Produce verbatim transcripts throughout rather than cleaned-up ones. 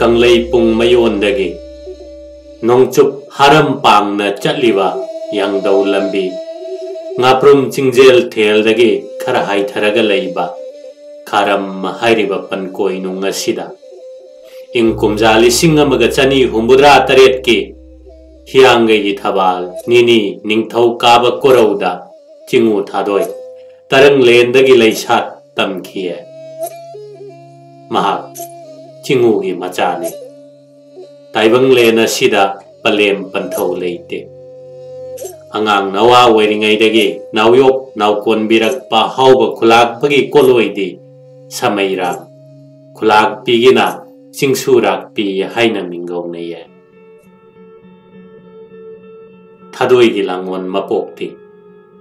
ꯀꯪꯂꯩꯄꯨꯡ ꯃꯌꯣꯟꯗꯒꯤ ꯅꯣꯡꯆꯨꯞ ꯍꯥꯔꯝ ꯄꯥꯡꯅ ꯆꯠꯂꯤꯕ ꯌꯥꯡꯗꯧ ꯂꯝꯕꯤ, ꯉꯥꯄ꯭ꯔꯨꯝ ꯆꯤꯡꯖꯦꯜ ꯊꯦꯜꯗꯒꯤ ꯈꯔ ꯍꯥꯏꯊꯔꯒ ꯂꯩꯕ ꯈꯥꯔꯝ ꯍꯥꯏꯔꯤꯕ ꯄꯟꯀꯣꯏꯅꯨꯡ ꯑꯁꯤꯗ ꯏꯪ ꯀꯨꯝꯖꯥ ꯂꯤꯁꯤꯡ ꯑꯃꯒ ꯆꯅꯤ ꯍꯨꯝꯐꯨꯇꯔꯥ ꯇꯔꯦꯠꯀꯤ ꯍꯤꯌꯥꯡꯒꯩꯒꯤ ꯊꯕꯥꯜ ꯅꯤꯅꯤ ꯅꯤꯡꯊꯧ ꯀꯥꯕ ꯀꯣꯔꯧꯗ ꯆꯤꯉꯨ ꯊꯥꯗꯣꯏ ꯇꯔꯪꯂꯦꯟꯗꯒꯤ ꯂꯩꯁꯥꯠ ꯇꯝꯈꯤꯌꯦ꯫ ꯃꯍꯥꯛ ꯆꯤꯉꯨꯒꯤ ꯃꯆꯥꯅꯤ꯫ ꯇꯥꯏꯕꯪꯂꯦꯟ ꯑꯁꯤꯗ ꯄꯂꯦꯝ ꯄꯟꯊꯧ ꯂꯩꯇꯦ꯫ ꯑꯉꯥꯡ ꯅꯋꯥ ꯑꯣꯏꯔꯤꯉꯩꯗꯒꯤ ꯅꯥꯎꯌꯣꯛ ꯅꯥꯎꯀꯣꯟꯕꯤꯔꯛꯄ ꯍꯥꯎꯕ ꯈꯨꯂꯥꯛꯄꯒꯤ ꯀꯣꯂꯣꯏꯗꯤ ꯁꯃꯩꯔꯥꯡ, ꯈꯨꯂꯥꯛꯄꯤꯒꯤꯅ ꯆꯤꯡꯁꯨꯔꯥꯛꯄꯤ ꯍꯥꯏꯅ ꯃꯤꯡꯒꯧꯅꯩꯌꯦ꯫ ꯊꯥꯗꯣꯏꯒꯤ ꯂꯥꯡꯉꯣꯟ ꯃꯄꯣꯛꯇꯤ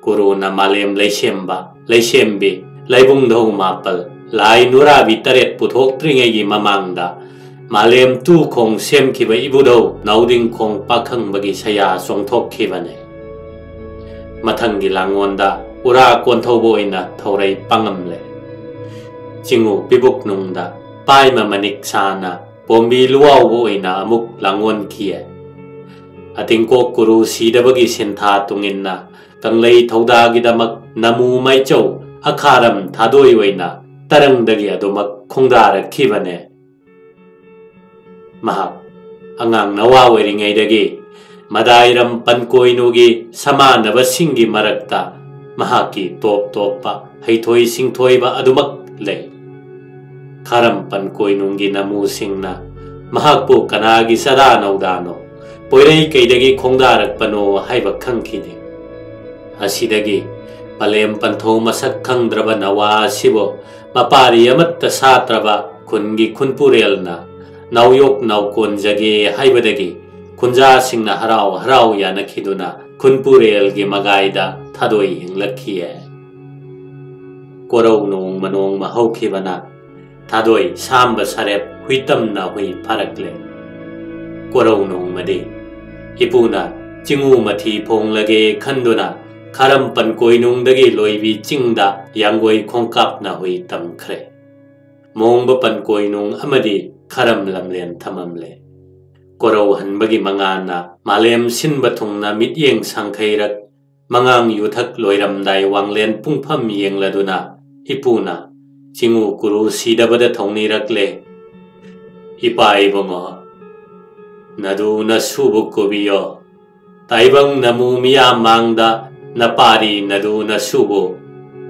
ꯀꯨꯔꯨꯅ ꯃꯥꯂꯦꯝ ꯂꯩꯁꯦꯝꯕ, ꯂꯩꯁꯦꯝꯕꯤ, ꯂꯥꯏꯕꯨꯡꯙꯧ ꯃꯥꯄꯜ, ꯂꯥꯏ ꯅꯨꯔꯥꯕꯤ ꯇꯔꯦꯠ ꯄꯨꯊꯣꯛꯇ꯭ꯔꯤꯉꯩꯒꯤ ꯃꯃꯥꯡꯗ ꯃꯥꯂꯦꯝ ꯇꯨ ꯈꯣꯡ ꯁꯦꯝꯈꯤꯕ ꯏꯕꯨꯙꯧ ꯅꯥꯎꯗꯤꯡꯈꯣꯡ ꯄꯥꯈꯪꯕꯒꯤ ꯁꯌꯥ ꯆꯣꯡꯊꯣꯛꯈꯤꯕꯅꯤ꯫ ꯃꯊꯪꯒꯤ ꯂꯥꯡꯉꯣꯟꯗ ꯎꯔꯥ ꯀꯣꯟꯊꯧꯕ ꯑꯣꯏꯅ ꯊꯧꯔꯩ ꯄꯥꯡꯉꯝꯂꯦ꯫ ꯆꯤꯉꯨ ꯄꯤꯕꯨꯛꯅꯨꯡꯗ ꯄꯥꯏꯃ ꯃꯅꯤꯛ ꯁꯥꯅ ꯄꯣꯝꯕꯤ ꯂꯨꯋꯥꯎꯕ ꯑꯣꯏꯅ ꯑꯃꯨꯛ ꯂꯥꯡꯉꯣꯟꯈꯤꯌꯦ꯫ ꯑꯇꯤꯡꯀꯣꯛ ꯀꯨꯔꯨ ꯁꯤꯗꯕꯒꯤ ꯁꯤꯟꯊꯥ ꯇꯨꯡꯏꯟꯅ ꯀꯪꯂꯩ ꯊꯧꯗꯥꯒꯤꯗꯃꯛ ꯅꯃꯨ ꯃꯥꯏꯆꯧ ꯑꯈꯥꯔꯝ ꯊꯥꯗꯣꯏ ꯑꯣꯏꯅ ꯇꯔꯪꯗꯒꯤ ꯑꯗꯨꯃꯛ ꯈꯣꯡꯗꯥꯔꯛꯈꯤꯕꯅꯦ꯫ ꯃꯍꯥꯛ ꯑꯉꯥꯡ ꯅꯋꯥ ꯑꯣꯏꯔꯤꯉꯩꯗꯒꯤ ꯃꯗꯥꯏꯔꯝ ꯄꯟꯀꯣꯏꯅꯨꯒꯤ ꯁꯃꯥꯟꯅꯕꯁꯤꯡꯒꯤ ꯃꯔꯛꯇ ꯃꯍꯥꯛꯀꯤ ꯇꯣꯞ ꯇꯣꯞꯄ ꯍꯩꯊꯣꯏ ꯁꯤꯡꯊꯣꯏꯕ ꯑꯗꯨꯃꯛ ꯂꯩ꯫ ꯈꯥꯔꯝ ꯄꯟꯀꯣꯏꯅꯨꯡꯒꯤ ꯅꯃꯨꯁꯤꯡꯅ ꯃꯍꯥꯛꯄꯨ ꯀꯅꯥꯒꯤ ꯆꯗꯥ ꯅꯧꯗꯥꯅꯣ, ꯄꯣꯏꯔꯩ ꯀꯩꯗꯒꯤ ꯈꯣꯡꯗꯥꯔꯛꯄꯅꯣ ꯍꯥꯏꯕ ꯈꯪꯈꯤꯗꯦ꯫ ꯑꯁꯤꯗꯒꯤ ꯄꯂꯦꯝ ꯄꯟꯊꯧ ꯃꯁꯛ ꯈꯪꯗ꯭ꯔꯕ ꯅꯋꯥ ꯑꯁꯤꯕꯨ ꯃꯄꯥꯔꯤ ꯑꯃꯠꯇ ꯁꯥꯠꯇ꯭ꯔꯕ ꯈꯨꯟꯒꯤ ꯈꯨꯟꯄꯨꯔꯦꯜꯅ ꯅꯥꯎꯌꯣꯛ ꯅꯥꯎꯀꯣꯟꯖꯒꯦ ꯍꯥꯏꯕꯗꯒꯤ ꯈꯨꯟꯖꯥꯁꯤꯡꯅ ꯍꯔꯥꯎ ꯍꯔꯥꯎ ꯌꯥꯅꯈꯤꯗꯨꯅ ꯈꯨꯟꯄꯨꯔꯦꯜꯒꯤ ꯃꯒꯥꯏꯗ ꯊꯥꯗꯣꯏ ꯍꯤꯡꯂꯛꯈꯤꯌꯦ꯫ ꯀꯣꯔꯧ ꯅꯣꯡꯃ ꯅꯣꯡꯃ ꯍꯧꯈꯤꯕꯅ ꯊꯥꯗꯣꯏ ꯁꯥꯝꯕ ꯁꯔꯦꯞ ꯍꯨꯏꯇꯝꯅ ꯍꯨꯏ ꯐꯥꯔꯛꯂꯦ꯫ ꯀꯣꯔꯧ ꯅꯣꯡꯃꯗꯤ ꯏꯄꯨꯅ ꯆꯤꯉꯨ ꯃꯊꯤ ꯐꯣꯡꯂꯒꯦ ꯈꯟꯗꯨꯅ ꯈꯥꯔꯝ ꯄꯟꯀꯣꯏꯅꯨꯡꯗꯒꯤ ꯂꯣꯏꯕꯤ ꯆꯤꯡꯗ ꯌꯥꯡꯒꯣꯏ ꯈꯣꯡꯀꯥꯞꯅ ꯍꯨꯏ ꯇꯝꯈ꯭ꯔꯦ꯫ ꯃꯣꯡꯕ ꯄꯟꯀꯣꯏꯅꯨꯡ ꯑꯃꯗꯤ ꯈꯔꯝ ꯂꯝꯂꯦꯟ ꯊꯃꯝꯂꯦ꯫ ꯀꯣꯔꯧꯍꯟꯕꯒꯤ ꯃꯉꯥꯅ ꯃꯥꯂꯦꯝ ꯁꯤꯟꯕ ꯊꯨꯡꯅ ꯃꯤꯠꯌꯦꯡ ꯁꯪꯈꯩꯔꯛ ꯃꯉꯥꯡ ꯌꯨꯊꯛ ꯂꯣꯏꯔꯝꯗꯥꯏ ꯋꯥꯡꯂꯦꯟ ꯄꯨꯡꯐꯝ ꯌꯦꯡꯂꯗꯨꯅ ꯏꯄꯨꯅ ꯆꯤꯡꯉꯨ ꯀꯨꯔꯨ ꯁꯤꯗꯕꯗ ꯊꯧꯅꯤꯔꯛꯂꯦ꯫ "ꯏꯄꯥ ꯏꯕꯨꯡꯉꯣ, ꯅꯗꯨ ꯅꯁꯨꯕꯨ ꯀꯨꯕꯤꯌꯣ꯫ ꯇꯥꯏꯕꯪ ꯅꯃꯨ ꯃꯤꯌꯥꯝ ꯃꯥꯡꯗ ꯅꯄꯥꯔꯤ ꯅꯗꯨ ꯅꯁꯨꯕꯨ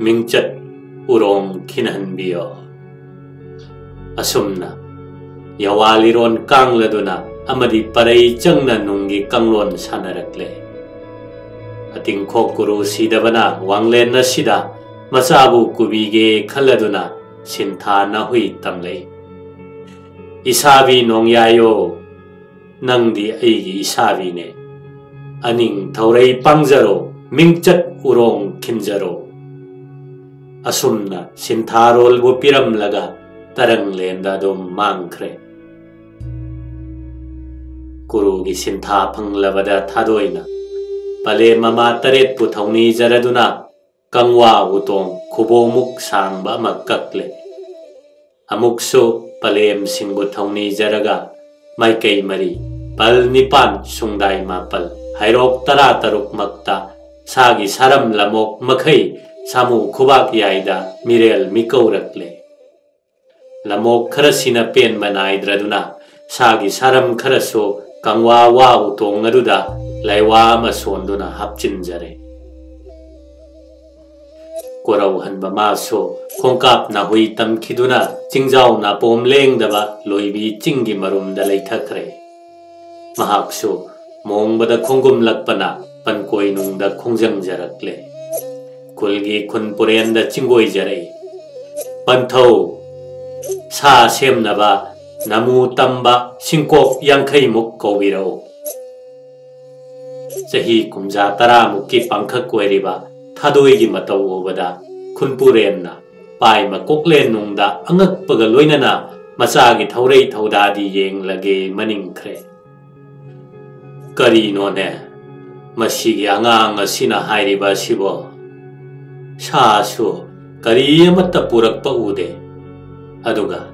ꯃꯤꯡꯆꯠ ꯎꯔꯣꯡ ꯈꯤꯟꯍꯟꯕꯤꯌꯣ"꯫ ꯑꯁꯨꯝꯅ ꯌꯋꯥ ꯂꯤꯔꯣꯟ ꯀꯥꯡꯂꯗꯨꯅ ꯑꯃꯗꯤ ꯄꯔꯩ ꯆꯪꯅ ꯅꯨꯡꯒꯤ ꯀꯥꯡꯂꯣꯟ ꯁꯥꯟꯅꯔꯛꯂꯦ꯫ ꯑꯇꯤꯡꯈꯣꯛ ꯀꯨꯔꯨ ꯁꯤꯗꯕꯅ ꯋꯥꯡꯂꯦꯟ ꯑꯁꯤꯗ ꯃꯆꯥꯕꯨ ꯀꯨꯕꯤꯒꯦ ꯈꯜꯂꯗꯨꯅ ꯁꯤꯟꯊꯥ ꯅꯥꯍꯨꯏ ꯇꯝꯂꯛꯏ꯫ "ꯏꯁꯥꯕꯤ ꯅꯣꯡꯌꯥꯏꯌꯣ, ꯅꯪꯗꯤ ꯑꯩꯒꯤ ꯏꯁꯥꯕꯤꯅꯦ꯫ ꯑꯅꯤꯡ ꯊꯧꯔꯩ ꯄꯥꯡꯖꯔꯣ, ꯃꯤꯡꯆꯠ ꯎꯔꯣꯡ ꯈꯤꯟꯖꯔꯣ"꯫ ꯑꯁꯨꯝꯅ ꯁꯤꯟꯊꯥꯔꯣꯜꯕꯨ ꯄꯤꯔꯝꯂꯒ ꯇꯔꯪꯂꯦꯟꯗ ꯑꯗꯨꯝ ꯃꯥꯡꯈ꯭ꯔꯦ꯫ ꯀꯨꯔꯨꯒꯤ ꯁꯤꯟꯊꯥ ꯐꯪꯂꯕꯗ ꯊꯥꯗꯣꯏꯅ ꯄꯂꯦꯝ ꯃꯃꯥ ꯇꯔꯦꯠꯄꯨ ꯊꯧꯅꯤꯖꯔꯗꯨꯅ ꯀꯪꯋꯥ ꯎꯇꯣꯡ ꯈꯨꯕꯣꯃꯨꯛ ꯁꯥꯡꯕ ꯑꯃ ꯀꯛꯂꯦ꯫ ꯑꯃꯨꯛꯁꯨ ꯄꯂꯦꯝꯁꯤꯡꯕꯨ ꯊꯧꯅꯤꯖꯔꯒ ꯃꯥꯏꯀꯩ ꯃꯔꯤ, ꯄꯜ ꯅꯤꯄꯥꯟ, ꯁꯨꯡꯗꯥꯏ ꯃꯥꯄꯜ, ꯍꯩꯔꯣꯛ ꯇꯔꯥ ꯇꯔꯨꯛꯃꯛꯇ ꯁꯥꯒꯤ ꯁꯥꯔꯝ ꯂꯝꯃꯣꯛ ꯃꯈꯩ ꯁꯥꯃꯨ ꯈꯨꯕꯥꯛ ꯌꯥꯏꯗ ꯃꯤꯔꯦꯜ ꯃꯤꯀꯧꯔꯛꯂꯦ꯫ ꯂꯝꯃꯣꯛ ꯈꯔꯁꯤꯅ ꯄꯦꯟꯕ ꯅꯥꯏꯗ꯭ꯔꯗꯨꯅ ꯁꯥꯒꯤ ꯁꯥꯔꯝ ꯈꯔꯁꯨ ꯀꯪꯋꯥ ꯋꯥ ꯎꯇꯣꯡ ꯑꯗꯨꯗ ꯂꯥꯏꯋꯥ ꯑꯃ ꯁꯣꯟꯗꯨꯅ ꯍꯥꯞꯆꯤꯟꯖꯔꯦ꯫ ꯀꯣꯔꯧꯍꯟꯕ ꯃꯥꯁꯨ ꯈꯣꯡꯀꯥꯞ ꯅꯥꯍꯨꯏ ꯇꯝꯈꯤꯗꯨꯅ ꯆꯤꯡꯖꯥꯎ ꯅꯥꯄꯣꯝ ꯂꯦꯡꯗꯕ ꯂꯣꯏꯕꯤ ꯆꯤꯡꯒꯤ ꯃꯔꯨꯝꯗ ꯂꯩꯊꯈ꯭ꯔꯦ꯫ ꯃꯍꯥꯛꯁꯨ ꯃꯣꯡꯕꯗ ꯈꯣꯡꯒꯨꯝꯂꯛꯄꯅ ꯄꯟꯀꯣꯏꯅꯨꯡꯗ ꯈꯣꯡꯖꯪꯖꯔꯛꯂꯦ꯫ ꯈꯨꯜꯒꯤ ꯈꯨꯟ ꯄꯨꯔꯦꯟꯗ ꯆꯤꯡꯒꯣꯏꯖꯔꯛꯏ꯫ "ꯄꯟꯊꯧ, ꯁꯥ ꯁꯦꯝꯅꯕ ꯅꯃꯨ ꯇꯝꯕ ꯁꯤꯡꯀꯣꯛ ꯌꯥꯡꯈꯩꯃꯨꯛ ꯀꯧꯕꯤꯔꯛꯎ"꯫ ꯆꯍꯤ ꯀꯨꯝꯖꯥ ꯇꯔꯥꯃꯨꯛꯀꯤ ꯄꯥꯡꯈꯛ ꯑꯣꯏꯔꯤꯕ ꯊꯥꯗꯣꯏꯒꯤ ꯃꯇꯧ ꯎꯕꯗ ꯈꯨꯟꯄꯨꯔꯦꯟꯅ ꯄꯥꯏꯃ ꯀꯣꯛꯂꯦꯟ ꯅꯨꯡꯗ ꯑꯉꯛꯄꯒ ꯂꯣꯏꯅꯅ ꯃꯆꯥꯒꯤ ꯊꯧꯔꯩ ꯊꯧꯗꯥꯗꯤ ꯌꯦꯡꯂꯒꯦ ꯃꯅꯤꯡꯈ꯭ꯔꯦ꯫ "ꯀꯔꯤꯅꯣꯅꯦ ꯃꯁꯤꯒꯤ ꯑꯉꯥꯡ ꯑꯁꯤꯅ ꯍꯥꯏꯔꯤꯕ ꯑꯁꯤꯕꯣ? ꯁꯥꯁꯨ ꯀꯔꯤ ꯑꯃꯠꯇ ꯄꯨꯔꯛꯄ ꯎꯗꯦ꯫ ꯑꯗꯨꯒ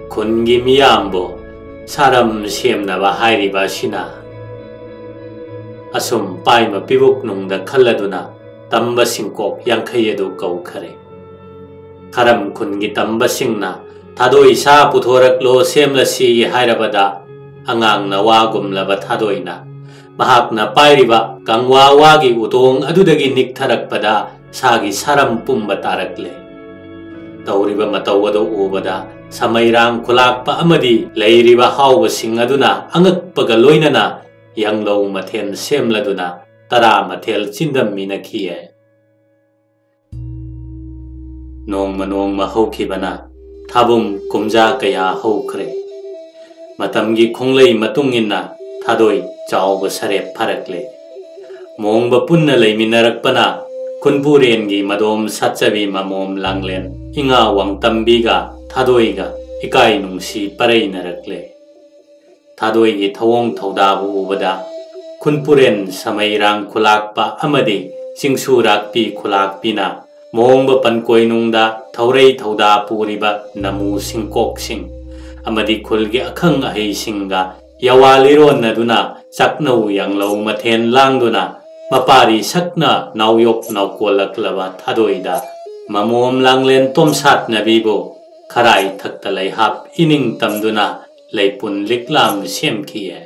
ꯈꯨꯟꯒꯤ ꯃꯤꯌꯥꯝꯕꯨ ꯁꯥꯔꯝ ꯁꯦꯝꯅꯕ ꯍꯥꯏꯔꯤꯕ ꯑꯁꯤꯅ꯫ ꯑꯁꯨꯝ ꯄꯥꯏꯃ ꯄꯤꯕꯨꯛꯅꯨꯡꯗ ꯈꯜꯂꯗꯨꯅ ꯇꯝꯕ ꯁꯤꯡꯀꯣꯛ ꯌꯥꯡꯈꯩ ꯑꯗꯨ ꯀꯧꯈꯔꯦ꯫ ꯈꯔꯝ ꯈꯨꯟꯒꯤ ꯇꯝꯕꯁꯤꯡꯅ "ꯊꯥꯗꯣꯏ ꯁꯥ ꯄꯨꯊꯣꯔꯛꯂꯣ, ꯁꯦꯝꯂꯁꯤ" ꯍꯥꯏꯔꯕꯗ, ꯑꯉꯥꯡ ꯅꯋꯥꯒꯨꯝꯂꯕ ꯊꯥꯗꯣꯏꯅ ꯃꯍꯥꯛꯅ ꯄꯥꯏꯔꯤꯕ ꯀꯪꯋꯥ ꯋꯥꯒꯤ ꯎꯇꯣꯡ ꯑꯗꯨꯗꯒꯤ ꯅꯤꯛꯊꯔꯛꯄꯗ ꯁꯥꯒꯤ ꯁꯥꯔꯝ ꯄꯨꯝꯕ ꯇꯥꯔꯛꯂꯦ꯫ ꯇꯧꯔꯤꯕ ꯃꯇꯧ ꯑꯗꯨ ꯎꯕꯗ ꯁꯃꯩꯔꯥꯡ ꯈꯨꯂꯥꯛꯄ ꯑꯃꯗꯤ ꯂꯩꯔꯤꯕ ꯍꯥꯎꯕꯁꯤꯡ ꯑꯗꯨꯅ ꯑꯉꯛꯄꯒ ꯂꯣꯏꯅꯅ ꯌꯥꯡꯂꯧ ꯃꯊꯦꯜ ꯁꯦꯝꯂꯗꯨꯅ ꯇꯔꯥ ꯃꯊꯦꯜ ꯆꯤꯟꯗꯝꯃꯤꯅꯈꯤꯌꯦ꯫ ꯅꯣꯡꯃ ꯅꯣꯡꯃ ꯍꯧꯈꯤꯕꯅ ꯊꯥꯕꯨꯝ ꯀꯨꯝꯖꯥ ꯀꯌꯥ ꯍꯧꯈ꯭ꯔꯦ꯫ ꯃꯇꯝꯒꯤ ꯈꯣꯡꯂꯩ ꯃꯇꯨꯡ ꯏꯟꯅ ꯊꯥꯗꯣꯏ ꯆꯥꯎꯕ ꯁꯔꯦꯞ ꯐꯔꯛꯂꯦ꯫ ꯃꯣꯡꯕ ꯄꯨꯟꯅ ꯂꯩꯃꯤꯟꯅꯔꯛꯄꯅ ꯈꯨꯟꯄꯨꯔꯦꯟꯒꯤ ꯃꯗꯣꯝ ꯁꯥꯠꯆꯕꯤ ꯃꯃꯣꯝ ꯂꯥꯡꯂꯦꯟ ꯏꯉꯥ ꯋꯥꯡꯇꯝꯕꯤꯒ ꯊꯥꯗꯣꯏꯒ ꯏꯀꯥꯏ ꯅꯨꯡꯁꯤ ꯄꯔꯩꯅꯔꯛꯂꯦ꯫ ꯊꯥꯗꯣꯏꯒꯤ ꯊꯧꯑꯣꯡ ꯊꯧꯗꯥꯕꯨ ꯎꯕꯗ ꯈꯨꯟꯄꯨꯔꯦꯟ ꯁꯃꯩꯔꯥꯡ ꯈꯨꯂꯥꯛꯄ ꯑꯃꯗꯤ ꯆꯤꯡꯁꯨꯔꯥꯛꯄꯤ ꯈꯨꯂꯥꯛꯄꯤꯅ ꯃꯣꯡꯕ ꯄꯟꯀꯣꯏꯅꯨꯡꯗ ꯊꯧꯔꯩ ꯊꯧꯗꯥ ꯄꯨꯔꯤꯕ ꯅꯃꯨ ꯁꯤꯡꯀꯣꯛꯁꯤꯡ ꯑꯃꯗꯤ ꯈꯨꯜꯒꯤ ꯑꯈꯪ ꯑꯍꯩꯁꯤꯡꯒ ꯌꯥꯋꯥ ꯂꯤꯔꯣꯟꯅꯗꯨꯅ ꯆꯥꯛꯅꯧ ꯌꯥꯡꯂꯧ ꯃꯊꯦꯜ ꯂꯥꯡꯗꯨꯅ ꯃꯄꯥꯔꯤ ꯁꯛꯅ ꯅꯥꯎꯌꯣꯛ ꯅꯥꯎꯀꯣꯜꯂꯛꯂꯕ ꯊꯥꯗꯣꯏꯗ ꯃꯃꯣꯝ ꯂꯥꯡꯂꯦꯟ ꯇꯣꯝꯁꯥꯠꯅꯕꯤꯕꯨ ꯈꯔꯥꯏ ꯊꯛꯇ ꯂꯩꯍꯥꯞ ꯏꯅꯤꯡ ꯇꯝꯗꯨꯅ ꯂꯩꯄꯨꯟ ꯂꯤꯛꯂꯥꯝ ꯁꯦꯝꯈꯤꯌꯦ꯫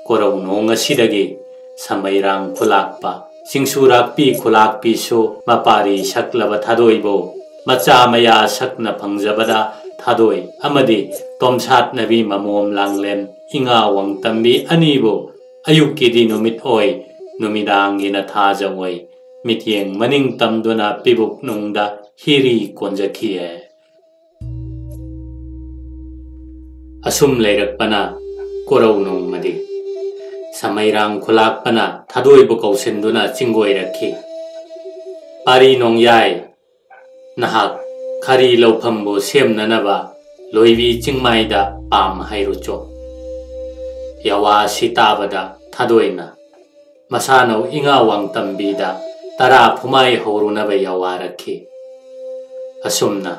ꯀꯣꯔꯧꯅꯣꯡ ꯑꯁꯤꯗꯒꯤ ꯁꯃꯩꯔꯥꯡ ꯈꯨꯂꯥꯛꯄ, ꯆꯤꯡꯁꯨꯔꯥꯛꯄꯤ ꯈꯨꯂꯥꯛꯄꯤꯁꯨ ꯃꯄꯥꯔꯤ ꯁꯛꯂꯕ ꯊꯥꯗꯣꯏꯕꯨ ꯃꯆꯥ ꯃꯌꯥ ꯁꯛꯅ ꯐꯪꯖꯕꯗ ꯊꯥꯗꯣꯏ ꯑꯃꯗꯤ ꯇꯣꯝꯁꯥꯠꯅꯕꯤ ꯃꯃꯣꯝ ꯂꯥꯡꯂꯦꯟ ꯏꯉꯥ ꯋꯥꯡꯇꯝꯕꯤ ꯑꯅꯤꯕꯨ ꯑꯌꯨꯛꯀꯤꯗꯤ ꯅꯨꯃꯤꯠ ꯑꯣꯏ, ꯅꯨꯃꯤꯗꯥꯡꯒꯤꯅ ꯊꯥꯖ ꯑꯣꯏ, ꯃꯤꯠꯌꯦꯡ ꯃꯅꯤꯡ ꯇꯝꯗꯨꯅ ꯄꯤꯕꯨꯛꯅꯨꯡꯗ ꯍꯤꯔꯤ ꯀꯣꯟꯖꯈꯤꯌꯦ꯫ ꯑꯁꯨꯝ ꯂꯩꯔꯛꯄꯅ ꯀꯣꯔꯧ ꯅꯣꯡꯃꯗꯤ ꯁꯃꯩꯔꯥꯡ ꯈꯨꯂꯥꯛꯄꯅ ꯊꯥꯗꯣꯏꯕꯨ ꯀꯧꯁꯤꯟꯗꯨꯅ ꯆꯤꯡꯒꯣꯏꯔꯛꯈꯤ꯫ "ꯄꯥꯔꯤ ꯅꯣꯡꯌꯥꯏ, ꯅꯍꯥꯛ ꯈꯥꯔꯤ ꯂꯧꯐꯝꯕꯨ ꯁꯦꯝꯅꯅꯕ ꯂꯣꯏꯕꯤ ꯆꯤꯡꯃꯥꯏꯗ ꯄꯥꯝ ꯍꯩꯔꯨꯆꯣ꯫" ꯌꯥꯋꯥ ꯑꯁꯤ ꯇꯥꯕꯗ ꯊꯥꯗꯣꯏꯅ ꯃꯁꯥꯅꯧ ꯏꯉꯥ ꯋꯥꯡꯇꯝꯕꯤꯗ ꯇꯔꯥ ꯐꯨꯃꯥꯏ ꯍꯧꯔꯨꯅꯕ ꯌꯥꯋꯥꯔꯛꯈꯤ꯫ ꯑꯁꯨꯝꯅ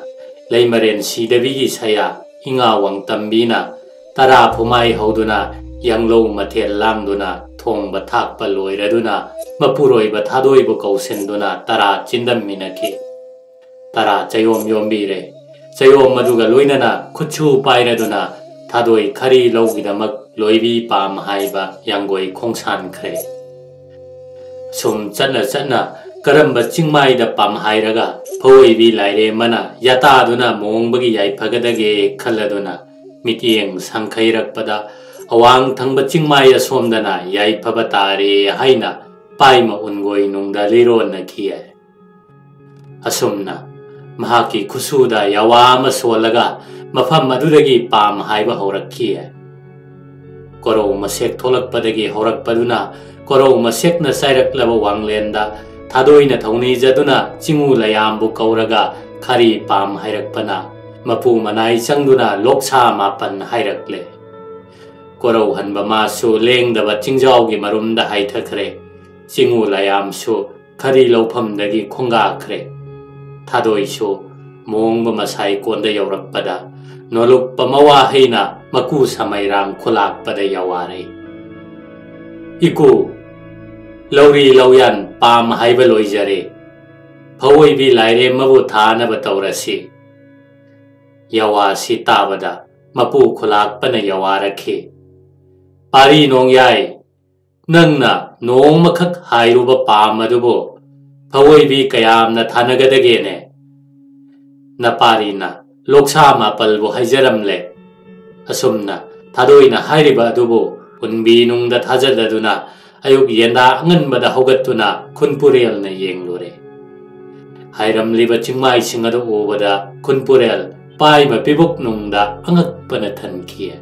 ꯂꯩꯃꯔꯦꯟ ꯁꯤꯗꯕꯤꯒꯤ ꯁꯌꯥ ꯏꯉꯥ ꯋꯥꯡꯇꯝꯕꯤꯅ ꯇꯔꯥ ꯐꯨꯃꯥꯏ ꯍꯧꯗꯨꯅ, ꯌꯥꯡꯂꯧ ꯃꯊꯦꯜ ꯂꯥꯡꯗꯨꯅ, ꯊꯣꯡꯕ ꯊꯥꯛꯄ ꯂꯣꯏꯔꯗꯨꯅ, ꯃꯄꯨꯔꯣꯏꯕ ꯊꯥꯗꯣꯏꯕꯨ ꯀꯧꯁꯤꯟꯗꯨꯅ ꯇꯔꯥ ꯆꯤꯟꯗꯝꯃꯤꯟꯅꯈꯤ꯫ ꯇꯔꯥ ꯆꯌꯣꯝ ꯌꯣꯝꯕꯤꯔꯦ꯫ ꯆꯌꯣꯝ ꯑꯗꯨꯒ ꯂꯣꯏꯅꯅ ꯈꯨꯠꯁꯨ ꯄꯥꯏꯔꯗꯨꯅ ꯊꯥꯗꯣꯏ ꯈꯔꯤ ꯂꯧꯒꯤꯗꯃꯛ ꯂꯣꯏꯕꯤ ꯄꯥꯝ ꯍꯥꯏꯕ ꯌꯥꯡꯒꯣꯏ ꯈꯣꯡꯁꯥꯟꯈ꯭ꯔꯦ꯫ ꯁꯨꯝ ꯆꯠꯅ ꯆꯠꯅ ꯀꯔꯝꯕ ꯆꯤꯡꯃꯥꯏꯗ ꯄꯥꯝ ꯍꯥꯏꯔꯒ ꯐꯧꯑꯣꯏꯕꯤ ꯂꯥꯏꯔꯦꯝꯃꯅ ꯌꯥꯇꯥꯗꯨꯅ ꯃꯣꯡꯕꯒꯤ ꯌꯥꯏꯐꯒꯗꯒꯦ ꯈꯜꯂꯗꯨꯅ ꯃꯤꯠꯌꯦꯡ ꯁꯪꯈꯩꯔꯛꯄꯗ ꯑꯋꯥꯡ ꯊꯪꯕ ꯆꯤꯡꯃꯥꯏ ꯑꯁꯣꯝꯗꯅ ꯌꯥꯏꯐꯕ ꯇꯥꯔꯦ ꯍꯥꯏꯅ ꯄꯥꯏꯃ ꯎꯟꯒꯣꯏ ꯅꯨꯡꯗ ꯂꯤꯔꯣꯟꯅꯈꯤ꯫ ꯑꯁꯨꯝꯅ ꯃꯍꯥꯛꯀꯤ ꯈꯨꯠꯁꯨꯗ ꯌꯥꯋꯥ ꯑꯃ ꯁꯣꯜꯂꯒ ꯃꯐꯝ ꯑꯗꯨꯗꯒꯤ ꯄꯥꯝ ꯍꯥꯏꯕ ꯍꯧꯔꯛꯈꯤ꯫ ꯀꯣꯔꯧ ꯃꯁꯦꯛ ꯊꯣꯛꯂꯛꯄꯗꯒꯤ ꯍꯧꯔꯛꯄꯗꯨꯅ ꯀꯣꯔꯧ ꯃꯁꯦꯛꯅ ꯆꯥꯏꯔꯛꯂꯕ ꯋꯥꯡꯂꯦꯟꯗ ꯊꯥꯗꯣꯏꯅ ꯊꯧꯅꯤꯖꯗꯨꯅ ꯆꯤꯡꯉꯨ ꯂꯌꯥꯝꯕꯨ ꯀꯧꯔꯒ ꯈꯔꯤ ꯄꯥꯝ ꯍꯥꯏꯔꯛꯄꯅ ꯃꯄꯨ ꯃꯅꯥꯏ ꯆꯪꯗꯨꯅ ꯂꯣꯛꯁꯥ ꯃꯥꯄꯟ ꯍꯥꯏꯔꯛꯂꯦ꯫ ꯀꯣꯔꯧ ꯍꯟꯕ ꯃꯥꯁꯨ ꯂꯦꯡꯗꯕ ꯆꯤꯡꯖꯥꯎꯒꯤ ꯃꯔꯨꯝꯗ ꯍꯥꯏꯊꯈ꯭ꯔꯦ꯫ ꯆꯤꯡꯉꯨ ꯂꯌꯥꯝꯁꯨ ꯈꯔꯤ ꯂꯧꯐꯝꯗꯒꯤ ꯈꯣꯡꯒꯥꯈ꯭ꯔꯦ꯫ ꯊꯥꯗꯣꯏꯁꯨ ꯃꯣꯡꯕ ꯃꯁꯥꯏ ꯀꯣꯟꯗ ꯌꯧꯔꯛꯄꯗ ꯅꯣꯂꯨꯛꯄ ꯃꯋꯥꯍꯩꯅ ꯃꯀꯨ ꯁꯃꯩꯔꯥꯡ ꯈꯨꯂꯥꯛꯄꯗ ꯌꯥꯋꯥꯔꯦ꯫ ꯏꯀꯨ, ꯂꯧꯔꯤ ꯂꯧꯌꯥꯟ ꯄꯥꯝ ꯍꯥꯏꯕ ꯂꯣꯏꯖꯔꯦ꯫ ꯐꯧꯑꯣꯏꯕꯤ ꯂꯥꯏꯔꯦꯝꯃꯕꯨ ꯊꯥꯅꯕ ꯇꯧꯔꯁꯤ꯫ ꯌꯥꯋꯥꯁꯤ ꯇꯥꯕꯗ ꯃꯄꯨ ꯈꯨꯂꯥꯛꯄꯅ ꯌꯥꯋꯥꯔꯛꯈꯤ꯫ ꯄꯥꯔꯤ ꯅꯣꯡꯌꯥꯏ, ꯅꯪꯅ ꯅꯣꯡꯃꯈꯛ ꯍꯥꯏꯔꯨꯕ ꯄꯥꯝ ꯑꯗꯨꯕꯨ ꯐꯧꯑꯣꯏꯕꯤ ꯀꯌꯥꯝꯅ ꯊꯥꯅꯒꯗꯒꯦꯅꯦ? ꯅꯄꯥꯔꯤꯅ ꯂꯣꯛꯁꯥ ꯃꯥꯄꯜꯕꯨ ꯍꯥꯏꯖꯔꯝꯂꯦ꯫ ꯑꯁꯨꯝꯅ ꯊꯥꯗꯣꯏꯅ ꯍꯥꯏꯔꯤꯕ ꯑꯗꯨꯕꯨ ꯎꯟꯕꯤ ꯅꯨꯡꯗ ꯊꯥꯖꯗꯗꯨꯅ ꯑꯌꯨꯛ ꯌꯦꯟꯗꯥ ꯑꯉꯟꯕꯗ ꯍꯧꯒꯠꯇꯨꯅ ꯈꯨꯟꯄꯨꯔꯦꯜꯅ ꯌꯦꯡꯂꯨꯔꯦ꯫ ꯍꯥꯏꯔꯝꯂꯤꯕ ꯆꯤꯡꯃꯥꯏꯁꯤꯡ ꯑꯗꯨ ꯎꯕꯗ ꯈꯨꯟꯄꯨꯔꯦꯜ ꯄꯥꯏꯃ ꯄꯤꯕꯨꯛ ꯅꯨꯡꯗ ꯑꯉꯛꯄꯅ ꯊꯟꯈꯤ꯫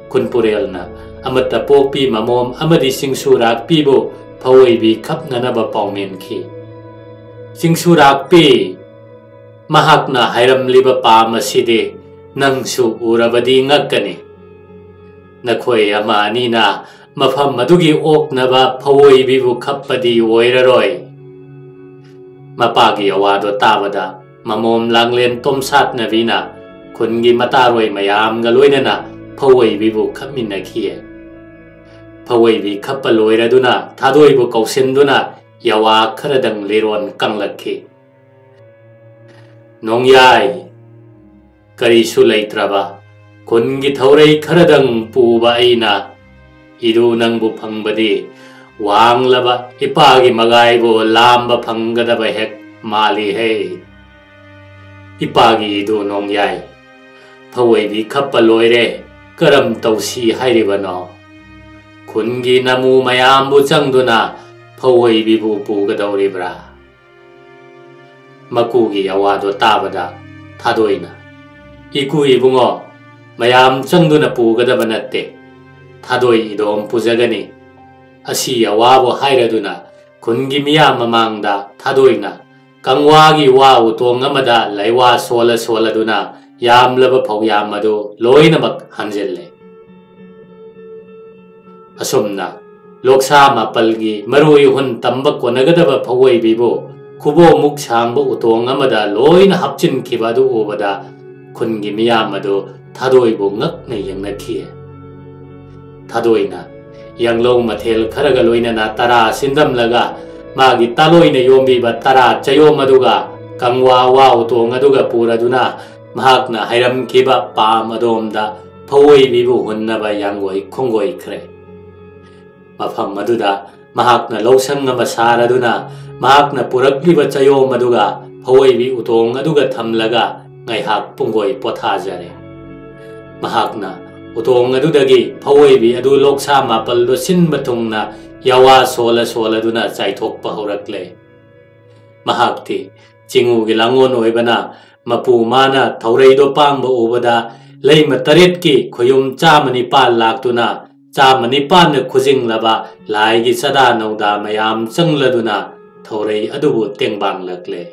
ꯈꯨꯟꯄꯨꯔꯦꯜꯅ ꯑꯃꯠꯇ ꯄꯣꯛꯄꯤ ꯃꯃꯣꯝ ꯑꯃꯗꯤ ꯆꯤꯡꯁꯨꯔꯥꯛꯄꯤꯕꯨ ꯐꯧꯑꯣꯏꯕꯤ ꯈꯞꯅꯅꯕ ꯄꯥꯎꯃꯤꯟꯈꯤ꯫ ꯆꯤꯡꯁꯨꯔꯥꯛꯄꯤ, ꯃꯍꯥꯛꯅ ꯍꯥꯏꯔꯝꯂꯤꯕ ꯄꯥꯝ ꯑꯁꯤꯗꯤ ꯅꯪꯁꯨ ꯎꯔꯕꯗꯤ ꯉꯛꯀꯅꯤ꯫ ꯅꯈꯣꯏ ꯑꯃ ꯑꯅꯤꯅ ꯃꯐꯝ ꯑꯗꯨꯒꯤ ꯑꯣꯛꯅꯕ ꯐꯧꯑꯣꯏꯕꯤꯕꯨ ꯈꯞꯄꯗꯤ ꯑꯣꯏꯔꯔꯣꯏ꯫ ꯃꯄꯥꯒꯤ ꯑꯋꯥꯗꯣ ꯇꯥꯕꯗ ꯃꯃꯣꯝ ꯂꯥꯡꯂꯦꯟ ꯇꯣꯝꯁꯥꯠꯅꯕꯤꯅ ꯈꯨꯟꯒꯤ ꯃꯇꯥꯔꯣꯏ ꯃꯌꯥꯝꯒ ꯂꯣꯏꯅꯅ ꯐꯧꯑꯣꯏꯕꯤꯕꯨ ꯈꯞꯃꯤꯟꯅꯈꯤꯌꯦ꯫ ꯐꯧꯑꯣꯏꯕꯤ ꯈꯞꯄ ꯂꯣꯏꯔꯗꯨꯅ ꯊꯥꯗꯣꯏꯕꯨ ꯀꯧꯁꯤꯟꯗꯨꯅ ꯌꯥꯋꯥ ꯈꯔꯗꯪ ꯂꯤꯔꯣꯟ ꯀꯪꯂꯛꯈꯤ꯫ "ꯅꯣꯡꯌꯥꯏ, ꯀꯔꯤꯁꯨ ꯂꯩꯇ꯭ꯔꯕ ꯈꯨꯟꯒꯤ ꯊꯧꯔꯩ ꯈꯔꯗꯪ ꯄꯨꯕ ꯑꯩꯅ ꯏꯗꯨ ꯅꯪꯕꯨ ꯐꯪꯕꯗꯤ ꯋꯥꯡꯂꯕ ꯏꯄꯥꯒꯤ ꯃꯒꯥꯏꯕꯨ ꯂꯥꯝꯕ ꯐꯪꯒꯗꯕ ꯍꯦꯛ ꯃꯥꯜꯂꯤꯍꯦ꯫ ꯏꯄꯥꯒꯤ ꯏꯗꯨ ꯅꯣꯡꯌꯥꯏ, ꯐꯧꯑꯣꯏꯕꯤ ꯈꯞꯄ ꯂꯣꯏꯔꯦ, ꯀꯔꯝ ꯇꯧꯁꯤ ꯍꯥꯏꯔꯤꯕꯅꯣ? ꯈꯨꯟꯒꯤ ꯅꯃꯨ ꯃꯌꯥꯝꯕꯨ ꯆꯪꯗꯨꯅ ꯐꯧꯑꯣꯏꯕꯤꯕꯨ ꯄꯨꯒꯗꯧꯔꯤꯕ꯭ꯔꯥ?" ꯃꯀꯨꯒꯤ ꯑꯋꯥꯗꯣ ꯇꯥꯕꯗ ꯊꯥꯗꯣꯏꯅ, "ꯏꯀꯨ ꯏꯕꯨꯡꯉꯣ, ꯃꯌꯥꯝ ꯆꯪꯗꯨꯅ ꯄꯨꯒꯗꯕ ꯅꯠꯇꯦ꯫ ꯊꯥꯗꯣꯏ ꯏꯗꯣꯝ ꯄꯨꯖꯒꯅꯤ꯫" ꯑꯁꯤ ꯑꯋꯥꯕꯨ ꯍꯥꯏꯔꯗꯨꯅ ꯈꯨꯟꯒꯤ ꯃꯤꯌꯥꯝ ꯃꯃꯥꯡꯗ ꯊꯥꯗꯣꯏꯅ ꯀꯪꯋꯥꯒꯤ ꯋꯥ ꯎꯇꯣꯡ ꯑꯃꯗ ꯂꯩꯋꯥ ꯁꯣꯜꯂ ꯁꯣꯜꯂꯗꯨꯅ ꯌꯥꯝꯂꯕ ꯐꯧꯌꯥꯝ ꯑꯗꯨ ꯂꯣꯏꯅꯃꯛ ꯍꯟꯖꯤꯜꯂꯦ꯫ ꯑꯁꯨꯝꯅ ꯂꯣꯛꯁꯥ ꯃꯥꯄꯜꯒꯤ ꯃꯔꯣꯏ ꯍꯨꯟ ꯇꯝꯕ ꯀꯣꯟꯅꯒꯗꯕ ꯐꯧꯑꯣꯏꯕꯤꯕꯨ ꯈꯨꯕꯣꯃꯨꯛ ꯁꯥꯡꯕ ꯎꯇꯣꯡ ꯑꯃꯗ ꯂꯣꯏꯅ ꯍꯥꯞꯆꯤꯟꯈꯤꯕ ꯑꯗꯨ ꯎꯕꯗ ꯈꯨꯟꯒꯤ ꯃꯤꯌꯥꯝ ꯑꯗꯨ ꯊꯥꯗꯣꯏꯕꯨ ꯉꯛꯅ ꯌꯦꯡꯅꯈꯤ꯫ ꯊꯥꯗꯣꯏꯅ ꯌꯥꯡꯂꯧ ꯃꯊꯦꯜ ꯈꯔꯒ ꯂꯣꯏꯅꯅ ꯇꯔꯥ ꯁꯤꯟꯗꯝꯂꯒ ꯃꯥꯒꯤ ꯇꯥꯂꯣꯏꯅ ꯌꯣꯝꯕꯤꯕ ꯇꯔꯥ ꯆꯌꯣꯝ ꯑꯗꯨꯒ ꯀꯪꯋꯥ ꯋꯥ ꯎꯇꯣꯡ ꯑꯗꯨꯒ ꯄꯨꯔꯗꯨꯅ ꯃꯍꯥꯛꯅ ꯍꯩꯔꯝꯈꯤꯕ ꯄꯥꯝ ꯑꯗꯣꯝꯗ ꯐꯧꯑꯣꯏꯕꯤꯕꯨ ꯍꯨꯟꯅꯕ ꯌꯥꯡꯒꯣꯏ ꯈꯣꯡꯒꯣꯏꯈ꯭ꯔꯦ꯫ ꯃꯐꯝ ꯑꯗꯨꯗ ꯃꯍꯥꯛꯅ ꯂꯧꯁꯪ ꯑꯃ ꯁꯥꯔꯗꯨꯅ ꯃꯍꯥꯛꯅ ꯄꯨꯔꯛꯂꯤꯕ ꯆꯌꯣꯝ ꯑꯗꯨꯒ ꯐꯧꯑꯣꯏꯕꯤ ꯎꯇꯣꯡ ꯑꯗꯨꯒ ꯊꯝꯂꯒ ꯉꯥꯏꯍꯥꯛ ꯄꯨꯡꯒꯣꯏ ꯄꯣꯊꯥꯖꯔꯦ꯫ ꯃꯍꯥꯛꯅ ꯎꯇꯣꯡ ꯑꯗꯨꯗꯒꯤ ꯐꯧꯑꯣꯏꯕꯤ ꯑꯗꯨ ꯂꯣꯛꯁꯥ ꯃꯥꯄꯜꯗꯨ ꯁꯤꯟꯕ ꯊꯨꯡꯅ ꯌꯥꯋꯥ ꯁꯣꯜꯂ ꯁꯣꯜꯂꯗꯨꯅ ꯆꯥꯏꯊꯣꯛꯄ ꯍꯧꯔꯛꯂꯦ꯫ ꯃꯍꯥꯛꯇꯤ ꯆꯤꯡꯉꯨꯒꯤ ꯂꯥꯡꯉꯣꯟ ꯑꯣꯏꯕꯅ ꯃꯄꯨ ꯃꯥꯅ ꯊꯧꯔꯩꯗꯣ ꯄꯥꯡꯕ ꯎꯕꯗ ꯂꯩꯃ ꯇꯔꯦꯠꯀꯤ ꯈꯨꯌꯨꯝ ꯆꯥꯝꯃ ꯅꯤꯄꯥꯜ ꯂꯥꯛꯇꯨꯅ ꯆꯥꯝꯃ ꯅꯤꯄꯥꯜꯅ ꯈꯨꯖꯤꯡꯂꯕ ꯂꯥꯏꯒꯤ ꯆꯥꯗꯥ ꯅꯧꯗꯥ ꯃꯌꯥꯝ ꯆꯪꯂꯗꯨꯅ ꯊꯧꯔꯩ ꯑꯗꯨꯕꯨ ꯇꯦꯡꯕꯥꯡꯂꯛꯂꯦ꯫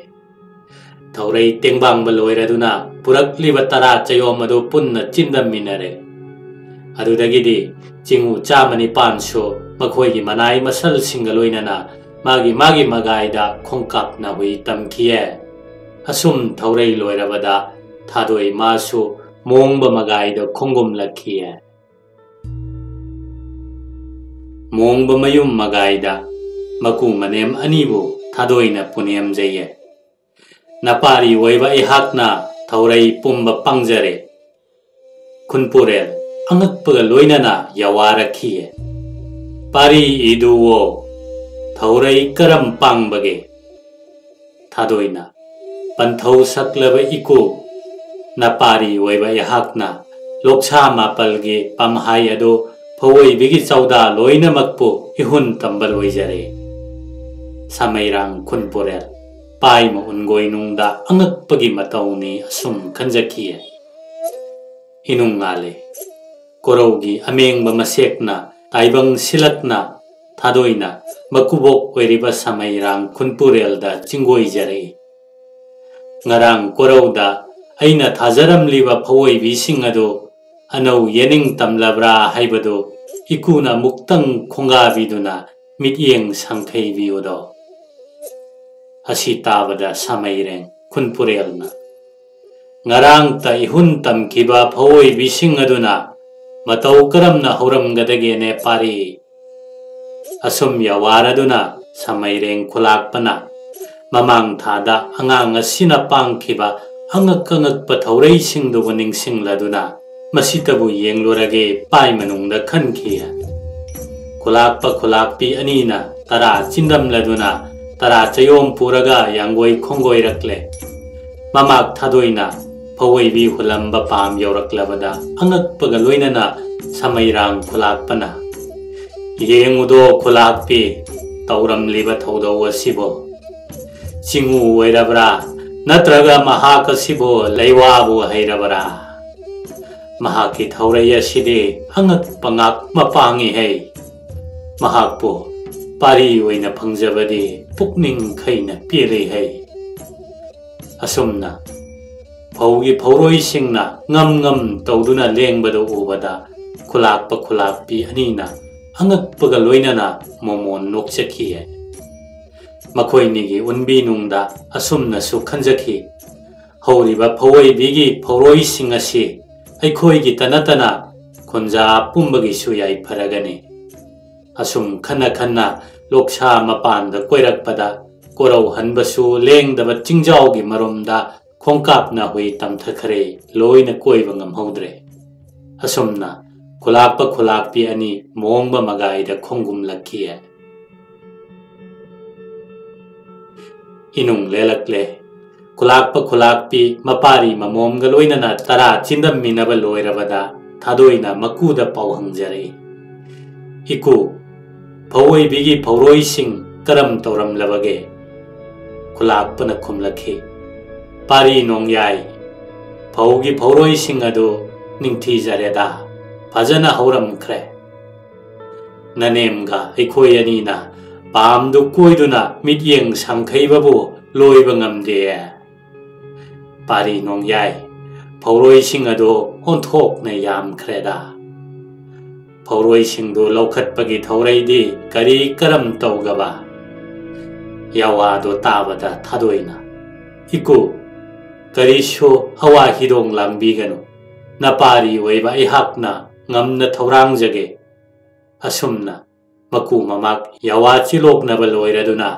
ꯊꯧꯔꯩ ꯇꯦꯡꯕꯥꯡꯕ ꯂꯣꯏꯔꯗꯨꯅ ꯄꯨꯔꯛꯂꯤꯕ ꯇꯔꯥ ꯆꯌꯣꯝ ꯑꯗꯨ ꯄꯨꯟꯅ ꯆꯤꯟꯗꯝꯃꯤꯟꯅꯔꯦ꯫ ꯑꯗꯨꯗꯒꯤꯗꯤ ꯆꯤꯡꯉꯨ ꯆꯥꯝꯃ ꯅꯤꯄꯥꯟꯁꯨ ꯃꯈꯣꯏꯒꯤ ꯃꯅꯥꯏ ꯃꯁꯜꯁꯤꯡꯒ ꯂꯣꯏꯅꯅ ꯃꯥꯒꯤ ꯃꯥꯒꯤ ꯃꯒꯥꯏꯗ ꯈꯣꯡꯀꯥꯞꯅ ꯍꯨꯏ ꯇꯝꯈꯤꯌꯦ꯫ ꯑꯁꯨꯝ ꯊꯧꯔꯩ ꯂꯣꯏꯔꯕꯗ ꯊꯥꯗꯣꯏ ꯃꯥꯁꯨ ꯃꯣꯡꯕ ꯃꯒꯥꯏꯗ ꯈꯣꯡꯒꯨꯝꯂꯛꯈꯤꯌꯦ꯫ ꯃꯣꯡꯕ ꯃꯌꯨꯝ ꯃꯒꯥꯏꯗ ꯃꯀꯨ ꯃꯅꯦꯝ ꯑꯅꯤꯕꯨ ꯊꯥꯗꯣꯏꯅ ꯄꯨꯅꯦꯝꯖꯩꯌꯦ꯫ ꯅꯄꯥꯔꯤ ꯑꯣꯏꯕ ꯑꯩꯍꯥꯛꯅ ꯊꯧꯔꯩ ꯄꯨꯝꯕ ꯄꯥꯡꯖꯔꯦ꯫ ꯈꯨꯟꯄꯨꯔꯦꯜ ꯑꯉꯛꯄꯒ ꯂꯣꯏꯅꯅ ꯌꯥꯋꯥꯔꯛꯈꯤꯌꯦ꯫ ꯄꯥꯔꯤ ꯏꯗꯨꯋꯣ, ꯊꯧꯔꯩ ꯀꯔꯝ ꯄꯥꯡꯕꯒꯦ? ꯊꯥꯗꯣꯏꯅ, ꯄꯟꯊꯧ ꯁꯛꯂꯕ ꯏꯀꯨ, ꯅꯄꯥꯔꯤ ꯑꯣꯏꯕ ꯑꯩꯍꯥꯛꯅ ꯂꯣꯛꯁꯥ ꯃꯥꯄꯜꯒꯤ ꯄꯥꯝꯍꯥꯏ ꯑꯗꯨ ꯐꯧꯑꯣꯏꯕꯤꯒꯤ ꯆꯧꯗꯥ ꯂꯣꯏꯅꯃꯛꯄꯨ ꯏꯍꯨꯟ ꯇꯝꯕ ꯂꯣꯏꯖꯔꯦ꯫ ꯁꯃꯩꯔꯥꯡ ꯈꯨꯟꯄꯨꯔꯦꯜ ꯄꯥꯏꯃ ꯎꯟꯒꯣꯏꯅꯨꯡꯗ ꯑꯉꯛꯄꯒꯤ ꯃꯇꯧꯅꯤ ꯑꯁꯨꯝ ꯈꯟꯖꯈꯤꯌꯦ꯫ ꯏꯅꯨꯡ ꯉꯥꯜꯂꯦ꯫ ꯀꯣꯔꯧꯒꯤ ꯑꯃꯦꯡꯕ ꯃꯁꯦꯛꯅ ꯇꯥꯏꯕꯪ ꯁꯤꯜꯂꯛꯅ ꯊꯥꯗꯣꯏꯅ ꯃꯀꯨꯕꯣꯛ ꯑꯣꯏꯔꯤꯕ ꯁꯃꯩꯔꯥꯡ ꯈꯨꯟꯄꯨꯔꯦꯜꯗ ꯆꯤꯡꯒꯣꯏꯖꯔꯛꯏ꯫ ꯉꯔꯥꯡ ꯀꯣꯔꯧꯗ ꯑꯩꯅ ꯊꯥꯖꯔꯝꯂꯤꯕ ꯐꯧꯑꯣꯏꯕꯤꯁꯤꯡ ꯑꯗꯨ ꯑꯅꯧ ꯌꯦꯅꯤꯡ ꯇꯝꯂꯕ꯭ꯔꯥ ꯍꯥꯏꯕꯗꯨ ꯏꯀꯨꯅ ꯑꯃꯨꯛꯇꯪ ꯈꯣꯡꯒꯥꯕꯤꯗꯨꯅ ꯃꯤꯠꯌꯦꯡ ꯁꯪꯈꯩꯕꯤꯌꯨꯗꯣ꯫ ꯑꯁꯤ ꯇꯥꯕꯗ ꯁꯃꯩꯔꯦꯡ ꯈꯨꯟꯄꯨꯔꯦꯜꯅ, ꯉꯔꯥꯡꯇ ꯏꯍꯨꯟ ꯇꯝꯈꯤꯕ ꯐꯧꯑꯣꯏꯕꯤꯁꯤꯡ ꯑꯗꯨꯅ ꯃꯇꯧ ꯀꯔꯝꯅ ꯍꯧꯔꯝꯒꯗꯒꯦꯅꯦ ꯄꯥꯔꯤ? ꯑꯁꯨꯝ ꯌꯥꯋꯥꯔꯗꯨꯅ ꯁꯃꯩꯔꯦꯡ ꯈꯨꯂꯥꯛꯄꯅ ꯃꯃꯥꯡ ꯊꯥꯗ ꯑꯉꯥꯡ ꯑꯁꯤꯅ ꯄꯥꯡꯈꯤꯕ ꯑꯉꯛ ꯑꯉꯛꯄ ꯊꯧꯔꯩꯁꯤꯡꯗꯨꯕꯨ ꯅꯤꯡꯁꯤꯡꯂꯗꯨꯅ ꯃꯁꯤꯇꯕꯨ ꯌꯦꯡꯂꯨꯔꯒꯦ ꯄꯥꯏ ꯃꯅꯨꯡꯗ ꯈꯟꯈꯤ꯫ ꯈꯨꯂꯥꯛꯄ ꯈꯨꯂꯥꯛꯄꯤ ꯑꯅꯤꯅ ꯇꯔꯥ ꯆꯤꯟꯗꯝꯂꯗꯨꯅ ꯇꯔꯥ ꯆꯌꯣꯝ ꯄꯨꯔꯒ ꯌꯥꯡꯒꯣꯏ ꯈꯣꯡꯒꯣꯏꯔꯛꯂꯦ꯫ ꯃꯃꯥꯛ ꯊꯥꯗꯣꯏꯅ ꯐꯧꯑꯣꯏꯕꯤ ꯍꯨꯜꯂꯝꯕ ꯄꯥꯝ ꯌꯧꯔꯛꯂꯕꯗ ꯑꯉꯛꯄꯒ ꯂꯣꯏꯅꯅ ꯁꯃꯩꯔꯥꯡ ꯈꯨꯂꯥꯛꯄꯅ, "ꯌꯦꯡꯉꯨꯗꯣ ꯈꯨꯂꯥꯛꯄꯤ, ꯇꯧꯔꯝꯂꯤꯕ ꯊꯧꯗꯧ ꯑꯁꯤꯕꯨ꯫ ꯆꯤꯡꯉꯨ ꯑꯣꯏꯔꯕ꯭ꯔꯥ, ꯅꯠꯇ꯭ꯔꯒ ꯃꯍꯥꯛ ꯑꯁꯤꯕꯨ ꯂꯩꯋꯥꯕꯨ ꯍꯩꯔꯕ꯭ꯔꯥ? ꯃꯍꯥꯛꯀꯤ ꯊꯧꯔꯩ ꯑꯁꯤꯗꯤ ꯑꯉꯛꯄ ꯉꯥꯛ ꯃꯄꯥꯡꯉꯤꯍꯩ꯫ ꯃꯍꯥꯛꯄꯨ ꯄꯥꯔꯤ ꯑꯣꯏꯅ ꯐꯪꯖꯕꯗꯤ ꯄꯨꯛꯅꯤꯡ ꯈꯩꯅ ꯄꯦꯜꯂꯤꯍꯩ"꯫ ꯑꯁꯨꯝꯅ ꯐꯧꯒꯤ ꯐꯧꯔꯣꯏꯁꯤꯡꯅ ꯉꯝ ꯉꯝ ꯇꯧꯗꯨꯅ ꯂꯦꯡꯕꯗꯨ ꯎꯕꯗ ꯈꯨꯂꯥꯛꯄ ꯈꯨꯂꯥꯛꯄꯤ ꯑꯅꯤꯅ ꯑꯉꯛꯄꯒ ꯂꯣꯏꯅꯅ ꯃꯣꯃꯣꯟ ꯅꯣꯛꯆꯈꯤꯌꯦ꯫ ꯃꯈꯣꯏꯅꯤꯒꯤ ꯎꯟꯕꯤ ꯅꯨꯡꯗ ꯑꯁꯨꯝꯅꯁꯨ ꯈꯟꯖꯈꯤ, "ꯍꯧꯔꯤꯕ ꯐꯧꯑꯣꯏꯕꯤꯒꯤ ꯐꯧꯔꯣꯏꯁꯤꯡ ꯑꯁꯤ ꯑꯩꯈꯣꯏꯒꯤꯇ ꯅꯠꯇꯅ ꯈꯨꯟꯖꯥ ꯄꯨꯝꯕꯒꯤꯁꯨ ꯌꯥꯏꯐꯔꯒꯅꯤ"꯫ ꯑꯁꯨꯝ ꯈꯟꯅ ꯈꯟꯅ ꯂꯣꯛꯁꯥ ꯃꯄꯥꯟꯗ ꯀꯣꯏꯔꯛꯄꯗ, ꯀꯣꯔꯧ ꯍꯟꯕꯁꯨ ꯂꯦꯡꯗꯕ ꯆꯤꯡꯖꯥꯎꯒꯤ ꯃꯔꯨꯝꯗ ꯈꯣꯡꯀꯥꯞꯅ ꯍꯨꯏ ꯇꯝꯊꯈ꯭ꯔꯦ, ꯂꯣꯏꯅ ꯀꯣꯏꯕ ꯉꯝꯍꯧꯗ꯭ꯔꯦ꯫ ꯑꯁꯨꯝꯅ ꯈꯨꯂꯥꯛꯄ ꯈꯨꯂꯥꯛꯄꯤ ꯑꯅꯤ ꯃꯣꯡꯕ ꯃꯒꯥꯏꯗ ꯈꯣꯡꯒꯨꯝꯂꯛꯈꯤ꯫ ꯏꯅꯨꯡ ꯂꯦꯜꯂꯛꯂꯦ꯫ ꯈꯨꯂꯥꯛꯄ ꯈꯨꯂꯥꯛꯄꯤ ꯃꯄꯥꯔꯤ ꯃꯃꯣꯝꯒ ꯂꯣꯏꯅꯅ ꯇꯔꯥ ꯆꯤꯟꯗꯝꯃꯤꯟꯅꯕ ꯂꯣꯏꯔꯕꯗ ꯊꯥꯗꯣꯏꯅ ꯃꯀꯨꯗ ꯄꯥꯎ ꯍꯪꯖꯔꯛꯏ꯫ "ꯏꯀꯨ, ꯐꯧꯑꯣꯏꯕꯤꯒꯤ ꯐꯧꯔꯣꯏꯁꯤꯡ ꯀꯔꯝ ꯇꯧꯔꯝꯂꯕꯒꯦ?" ꯈꯨꯂꯥꯛꯄꯅ ꯈꯨꯝꯂꯛꯈꯤ, "ꯄꯥꯔꯤ ꯅꯣꯡꯌꯥꯏ, ꯐꯧꯒꯤ ꯐꯧꯔꯣꯏꯁꯤꯡ ꯑꯗꯨ ꯅꯤꯡꯊꯤꯖꯔꯦꯗ, ꯐꯖꯅ ꯍꯧꯔꯝꯈ꯭ꯔꯦ꯫ ꯅꯅꯦꯝꯒ ꯑꯩꯈꯣꯏ ꯑꯅꯤꯅ ꯄꯥꯝꯗꯨ ꯀꯣꯏꯗꯨꯅ ꯃꯤꯠꯌꯦꯡ ꯁꯪꯈꯩꯕꯕꯨ ꯂꯣꯏꯕ ꯉꯝꯗꯦ꯫ ꯄꯥꯔꯤ ꯅꯣꯡꯌꯥꯏ, ꯐꯧꯔꯣꯏꯁꯤꯡ ꯑꯗꯨ ꯑꯣꯟꯊꯣꯛꯅ ꯌꯥꯝꯈ꯭ꯔꯦꯗ꯫ ꯐꯧꯔꯣꯏꯁꯤꯡꯗꯨ ꯂꯧꯈꯠꯄꯒꯤ ꯊꯧꯔꯩꯗꯤ ꯀꯔꯤ ꯀꯔꯝ ꯇꯧꯒꯕ?" ꯌꯥꯋꯥꯗꯨ ꯇꯥꯕꯗ ꯊꯥꯗꯣꯏꯅ, "ꯏꯀꯨ, ꯀꯔꯤꯁꯨ ꯑꯋꯥ ꯍꯤꯗꯣꯡ ꯂꯥꯡꯕꯤꯒꯅꯨ꯫ ꯅꯄꯥꯔꯤ ꯑꯣꯏꯕ ꯑꯩꯍꯥꯛꯅ ꯉꯝꯅ ꯊꯧꯔꯥꯡꯖꯒꯦ"꯫ ꯑꯁꯨꯝꯅ ꯃꯀꯨ ꯃꯃꯥꯛ ꯌꯥꯋꯥ ꯆꯤꯂꯣꯛꯅꯕ ꯂꯣꯏꯔꯗꯨꯅ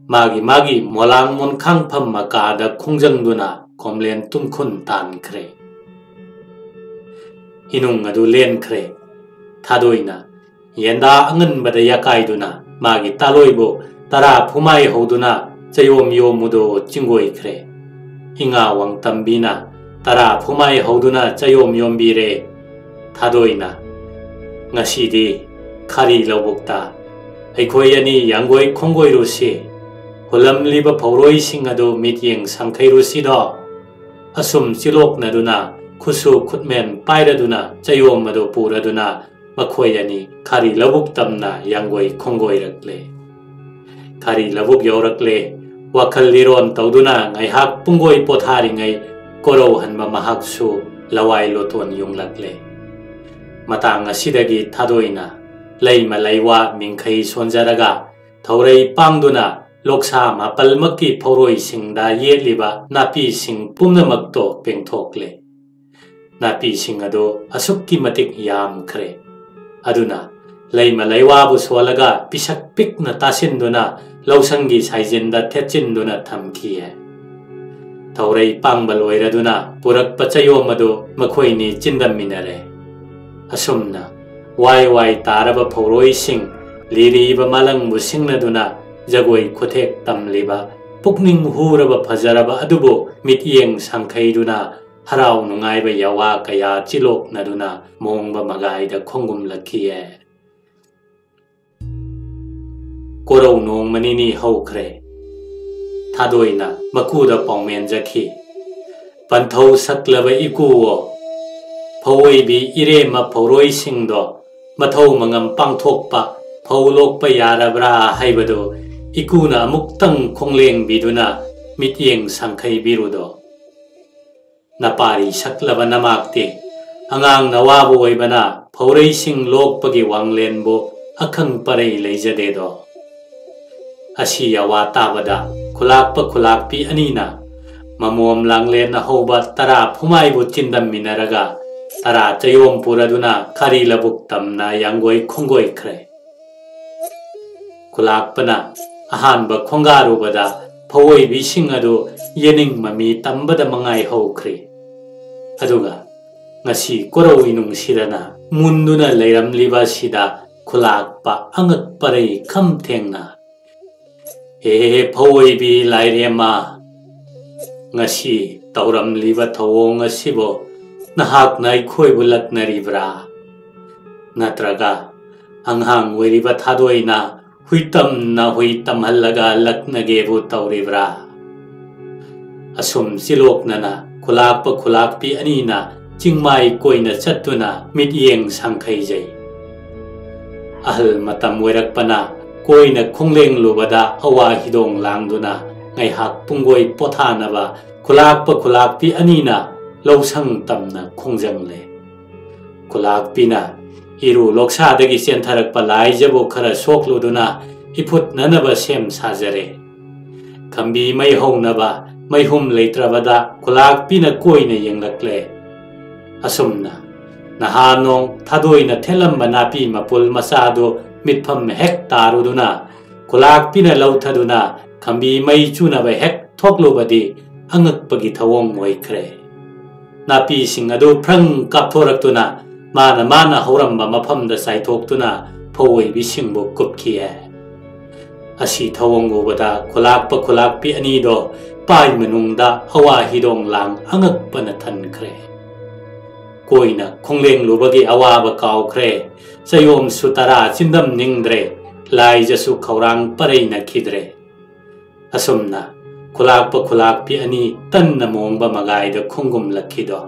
ꯃꯥꯒꯤ ꯃꯥꯒꯤ ꯃꯣꯂꯥꯡ ꯃꯣꯟꯈꯥꯡꯐꯝ ꯃꯀꯥꯗ ꯈꯣꯡꯖꯪꯗꯨꯅ ꯀꯣꯝꯂꯦꯟ ꯇꯨꯝꯈꯨꯟ ꯇꯥꯟꯈ꯭ꯔꯦ꯫ ꯏꯅꯨꯡ ꯑꯗꯨ ꯂꯦꯟꯈ꯭ꯔꯦ꯫ ꯊꯥꯗꯣꯏꯅ ꯌꯦꯟꯗꯥ ꯑꯉꯟꯕꯗ ꯌꯥꯀꯥꯏꯗꯨꯅ ꯃꯥꯒꯤ ꯇꯥꯂꯣꯏꯕꯨ ꯇꯔꯥ ꯐꯨꯃꯥꯏ ꯍꯧꯗꯨꯅ ꯆꯌꯣꯝ ꯌꯣꯝꯃꯨꯗꯣ ꯆꯤꯡꯒꯣꯏꯈ꯭ꯔꯦ꯫ ꯏꯉꯥ ꯋꯥꯡꯇꯝꯕꯤꯅ ꯇꯔꯥ ꯐꯨꯃꯥꯏ ꯍꯧꯗꯨꯅ ꯆꯌꯣꯝ ꯌꯣꯝꯕꯤꯔꯦ꯫ ꯊꯥꯗꯣꯏꯅ, "ꯉꯁꯤꯗꯤ ꯈꯥꯔꯤ ꯂꯧꯕꯨꯛꯇ ꯑꯩꯈꯣꯏ ꯑꯅꯤ ꯌꯥꯡꯒꯣꯏ ꯈꯣꯡꯒꯣꯏꯔꯨꯁꯤ, ꯍꯨꯜꯂꯝꯂꯤꯕ ꯐꯧꯔꯣꯏꯁꯤꯡ ꯑꯗꯨ ꯃꯤꯠꯌꯦꯡ ꯁꯪꯈꯩꯔꯨꯁꯤꯗꯣ"꯫ ꯑꯁꯨꯝ ꯆꯤꯂꯣꯛꯅꯗꯨꯅ ꯈꯨꯠꯁꯨ ꯈꯨꯠꯃꯦꯟ ꯄꯥꯏꯔꯗꯨꯅ ꯆꯌꯣꯝ ꯑꯗꯨ ꯄꯨꯔꯗꯨꯅ ꯃꯈꯣꯏ ꯑꯅꯤ ꯈꯥꯔꯤ ꯂꯧꯕꯨꯛ ꯇꯝꯅ ꯌꯥꯡꯒꯣꯏ ꯈꯣꯡꯒꯣꯏꯔꯛꯂꯦ꯫ ꯈꯥꯔꯤ ꯂꯧꯕꯨꯛ ꯌꯧꯔꯛꯂꯦ꯫ ꯋꯥꯈꯜ ꯂꯤꯔꯣꯟ ꯇꯧꯗꯨꯅ ꯉꯥꯏꯍꯥꯛ ꯄꯨꯡꯒꯣꯏ ꯄꯣꯊꯥꯔꯤꯉꯩ ꯀꯣꯔꯧ ꯍꯟꯕ ꯃꯍꯥꯛꯁꯨ ꯂꯋꯥꯏ ꯂꯣꯇꯣꯟ ꯌꯨꯡꯂꯛꯂꯦ꯫ ꯃꯇꯥꯡ ꯑꯁꯤꯗꯒꯤ ꯊꯥꯗꯣꯏꯅ ꯂꯩꯃ ꯂꯩꯋꯥ ꯃꯤꯡꯈꯩ ꯁꯣꯟꯖꯔꯒ ꯊꯧꯔꯩ ꯄꯥꯡꯗꯨꯅ ꯂꯣꯛꯁꯥ ꯃꯥꯄꯜꯃꯛꯀꯤ ꯐꯧꯔꯣꯏꯁꯤꯡꯗ ꯌꯦꯠꯂꯤꯕ ꯅꯥꯄꯤꯁꯤꯡ ꯄꯨꯝꯅꯃꯛꯇꯣ ꯄꯦꯡꯊꯣꯛꯂꯦ꯫ ꯅꯥꯄꯤꯁꯤꯡ ꯑꯗꯨ ꯑꯁꯨꯛꯀꯤ ꯃꯇꯤꯛ ꯌꯥꯝꯈ꯭ꯔꯦ꯫ ꯑꯗꯨꯅ ꯂꯩꯃ ꯂꯩꯋꯥꯕꯨ ꯁꯣꯜꯂꯒ ꯄꯤꯁꯛ ꯄꯤꯛꯅ ꯇꯥꯁꯤꯟꯗꯨꯅ ꯂꯧꯁꯪꯒꯤ ꯁꯥꯏꯖꯤꯟꯗ ꯊꯦꯠꯆꯤꯟꯗꯨꯅ ꯊꯝꯈꯤꯌꯦ꯫ ꯊꯧꯔꯩ ꯄꯥꯡꯕ ꯂꯣꯏꯔꯗꯨꯅ ꯄꯨꯔꯛꯄ ꯆꯌꯣꯝ ꯑꯗꯨ ꯃꯈꯣꯏꯅꯤ ꯆꯤꯟꯗꯝꯃꯤꯟꯅꯔꯦ꯫ ꯑꯁꯨꯝꯅ ꯋꯥꯏ ꯋꯥꯏ ꯇꯥꯔꯕ ꯐꯧꯔꯣꯏꯁꯤꯡ, ꯂꯤꯔꯤꯕ ꯃꯥꯂꯪꯕꯨ ꯁꯤꯡꯅꯗꯨꯅ ꯖꯒꯣꯏ ꯈꯨꯊꯦꯛ ꯇꯝꯂꯤꯕ, ꯄꯨꯛꯅꯤꯡ ꯍꯨꯔꯕ ꯐꯖꯔꯕ ꯑꯗꯨꯕꯨ ꯃꯤꯠꯌꯦꯡ ꯁꯥꯡꯈꯩꯗꯨꯅ ꯍꯔꯥꯎ ꯅꯨꯡꯉꯥꯏꯕ ꯌꯥꯋꯥ ꯀꯌꯥ ꯆꯤꯂꯣꯛꯅꯗꯨꯅ ꯃꯣꯡꯕ ꯃꯒꯥꯏꯗ ꯈꯣꯡꯒꯨꯝꯂꯛꯈꯤꯌꯦ꯫ ꯀꯣꯔꯧ ꯅꯣꯡꯃ ꯅꯤꯅꯤ ꯍꯧꯈ꯭ꯔꯦ꯫ ꯊꯥꯗꯣꯏꯅ ꯃꯀꯨꯗ ꯄꯥꯎꯃꯦꯟꯖꯈꯤ꯫ "ꯄꯟꯊꯧ ꯁꯛꯂꯕ ꯏꯀꯨꯋꯣ, ꯐꯧ ꯑꯣꯏꯕꯤ ꯏꯔꯦꯝꯃ ꯐꯧꯔꯣꯏꯁꯤꯡꯗꯣ ꯃꯊꯧ ꯃꯉꯝ ꯄꯥꯡꯊꯣꯛꯄ, ꯐꯧ ꯂꯣꯛꯄ ꯌꯥꯔꯕ꯭ꯔꯥ ꯍꯥꯏꯕꯗꯨ ꯏꯀꯨꯅ ꯑꯃꯨꯛꯇꯪ ꯈꯣꯡꯂꯦꯡꯕꯤꯗꯨꯅ ꯃꯤꯠꯌꯦꯡ ꯁꯥꯡꯈꯩꯕꯤꯔꯨꯗꯣ꯫ ꯅꯄꯥꯔꯤ ꯁꯛꯂꯕ ꯅꯃꯥꯛꯇꯤ ꯑꯉꯥꯡ ꯅꯋꯥꯕꯨ ꯑꯣꯏꯕꯅ ꯐꯧꯔꯩꯁꯤꯡ ꯂꯣꯛꯄꯒꯤ ꯋꯥꯡꯂꯦꯟꯕꯨ ꯑꯈꯪ ꯄꯔꯩ ꯂꯩꯖꯗꯦꯗꯣ꯫" ꯑꯁꯤ ꯑꯋꯥ ꯇꯥꯕꯗ ꯈꯨꯂꯥꯛꯄ ꯈꯨꯂꯥꯛꯄꯤ ꯑꯅꯤꯅ ꯃꯃꯣꯝ ꯂꯥꯡꯂꯦꯟ ꯑꯍꯧꯕ ꯇꯔꯥ ꯐꯨꯃꯥꯏꯕꯨ ꯆꯤꯟꯗꯝꯃꯤꯟꯅꯔꯒ ꯇꯔꯥ ꯆꯌꯣꯝ ꯄꯨꯔꯗꯨꯅ ꯈꯥꯔꯤ ꯂꯧꯕꯨꯛ ꯇꯝꯅ ꯌꯥꯡꯒꯣꯏ ꯈꯣꯡꯒꯣꯏꯈ꯭ꯔꯦ꯫ ꯈꯨꯂꯥꯛꯄꯅ ꯑꯍꯥꯟꯕ ꯈꯣꯡꯒꯥꯔꯨꯕꯗ ꯐꯧ ꯑꯣꯏꯕꯤꯁꯤꯡ ꯑꯗꯨ ꯌꯦꯅꯤꯡ ꯃꯃꯤ ꯇꯝꯕꯗ ꯃꯉꯥꯏ ꯍꯧꯈ꯭ꯔꯤ꯫ ꯑꯗꯨꯒ ꯉꯁꯤ ꯀꯣꯔꯧ ꯏꯅꯨꯡ ꯁꯤꯔꯅ ꯃꯨꯟꯗꯨꯅ ꯂꯩꯔꯝꯂꯤꯕ ꯑꯁꯤꯗ ꯈꯨꯂꯥꯛꯄ ꯑꯉꯛ ꯄꯔꯩ ꯈꯝ ꯊꯦꯡꯅ, "ꯍꯦ ꯐꯧ ꯑꯣꯏꯕꯤ ꯂꯥꯏꯔꯦꯝꯃ, ꯉꯁꯤ ꯇꯧꯔꯝꯂꯤꯕ ꯊꯧꯑꯣꯡ ꯑꯁꯤꯕꯨ ꯅꯍꯥꯛꯅ ꯑꯩꯈꯣꯏꯕꯨ ꯂꯛꯅꯔꯤꯕ꯭ꯔꯥ? ꯅꯠꯇ꯭ꯔꯒ ꯑꯉꯥꯡ ꯑꯣꯏꯔꯤꯕ ꯊꯥꯗꯣꯏꯅ ꯍꯨꯏꯇꯝꯅ ꯍꯨꯏ ꯇꯝꯍꯜꯂꯒ ꯂꯛꯅꯒꯦꯕꯨ ꯇꯧꯔꯤꯕ꯭ꯔꯥ?" ꯑꯁꯨꯝ ꯆꯤꯂꯣꯛꯅꯅ ꯈꯨꯂꯥꯛꯄ ꯈꯨꯂꯥꯛꯄꯤ ꯑꯅꯤꯅ ꯆꯤꯡꯃꯥꯏ ꯀꯣꯏꯅ ꯆꯠꯇꯨꯅ ꯃꯤꯠꯌꯦꯡ ꯁꯥꯡꯈꯩꯖꯩ꯫ ꯑꯍꯜ ꯃꯇꯝ ꯑꯣꯏꯔꯛꯄꯅ ꯀꯣꯏꯅ ꯈꯣꯡꯂꯦꯡꯂꯨꯕꯗ ꯑꯋꯥ ꯍꯤꯗꯣꯡ ꯂꯥꯡꯗꯨꯅ ꯉꯥꯏꯍꯥꯛ ꯄꯨꯡꯒꯣꯏ ꯄꯣꯊꯥꯅꯕ ꯈꯨꯂꯥꯛꯄ ꯈꯨꯂꯥꯛꯄꯤ ꯑꯅꯤꯅ ꯂꯧꯁꯪ ꯇꯝꯅ ꯈꯣꯡꯖꯪꯂꯦ꯫ ꯈꯨꯂꯥꯛꯄꯤꯅ ꯏꯔꯨ ꯂꯣꯛꯁꯥꯗꯒꯤ ꯆꯦꯟꯊꯔꯛꯄ ꯂꯥꯏꯖꯕꯨ ꯈꯔ ꯁꯣꯛꯂꯨꯗꯨꯅ ꯏꯐꯨꯠꯅꯅꯕ ꯁꯦꯝ ꯁꯥꯖꯔꯦ꯫ ꯈꯝꯕꯤ ꯃꯩ ꯍꯧꯅꯕ ꯃꯩꯍꯨꯝ ꯂꯩꯇ꯭ꯔꯕꯗ ꯈꯨꯂꯥꯛꯄꯤꯅ ꯀꯣꯏꯅ ꯌꯦꯡꯂꯛꯂꯦ꯫ ꯑꯁꯨꯝꯅ ꯅꯍꯥ ꯅꯣꯡ ꯊꯥꯗꯣꯏꯅ ꯊꯦꯠꯂꯝꯕ ꯅꯥꯄꯤ ꯃꯄꯨꯜ ꯃꯆꯥꯗꯨ ꯃꯤꯠꯐꯝ ꯍꯦꯛ ꯇꯥꯔꯨꯗꯨꯅ ꯈꯨꯂꯥꯛꯄꯤꯅ ꯂꯧꯊꯗꯨꯅ ꯈꯝꯕꯤ ꯃꯩ ꯆꯨꯅꯕ ꯍꯦꯛ ꯊꯣꯛꯂꯨꯕꯗꯤ ꯑꯉꯛꯄꯒꯤ ꯊꯧꯑꯣꯡ ꯑꯣꯏꯈ꯭ꯔꯦ꯫ ꯅꯥꯄꯤꯁꯤꯡ ꯑꯗꯨ ꯐ꯭ꯔꯪ ꯀꯥꯞꯊꯣꯔꯛꯇꯨꯅ ꯃꯥꯅ ꯃꯥꯅ ꯍꯧꯔꯝꯕ ꯃꯐꯝꯗ ꯆꯥꯏꯊꯣꯛꯇꯨꯅ ꯐꯧ ꯑꯣꯏꯕꯤꯁꯤꯡꯕꯨ ꯀꯨꯞꯈꯤꯑꯦ꯫ ꯑꯁꯤ ꯊꯧꯑꯣꯡ ꯎꯕꯗ ꯈꯨꯂꯥꯛꯄ ꯈꯨꯂꯥꯛꯄꯤ ꯑꯅꯤꯗꯣ ꯄꯥꯏ ꯃꯅꯨꯡꯗ ꯑꯋꯥ ꯍꯤꯗꯣꯡ ꯂꯥꯡ ꯑꯉꯛꯄꯅ ꯊꯟꯈ꯭ꯔꯦ꯫ ꯀꯣꯏꯅ ꯈꯣꯡꯂꯦꯡꯂꯨꯕꯒꯤ ꯑꯋꯥꯕ ꯀꯥꯎꯈ꯭ꯔꯦ꯫ ꯆꯌꯣꯝꯁꯨ ꯇꯔꯥ ꯆꯤꯟꯗꯝ ꯅꯤꯡꯗ꯭ꯔꯦ꯫ ꯂꯥꯏꯖꯁꯨ ꯈꯧꯔꯥꯡ ꯄꯔꯩꯅꯈꯤꯗ꯭ꯔꯦ꯫ ꯑꯁꯨꯝꯅ ꯈꯨꯂꯥꯛꯄ ꯈꯨꯂꯥꯛꯄꯤ ꯑꯅꯤ ꯇꯟꯅ ꯃꯣꯡꯕ ꯃꯒꯥꯏꯗ ꯈꯣꯡꯒꯨꯝꯂꯛꯈꯤꯗꯣ꯫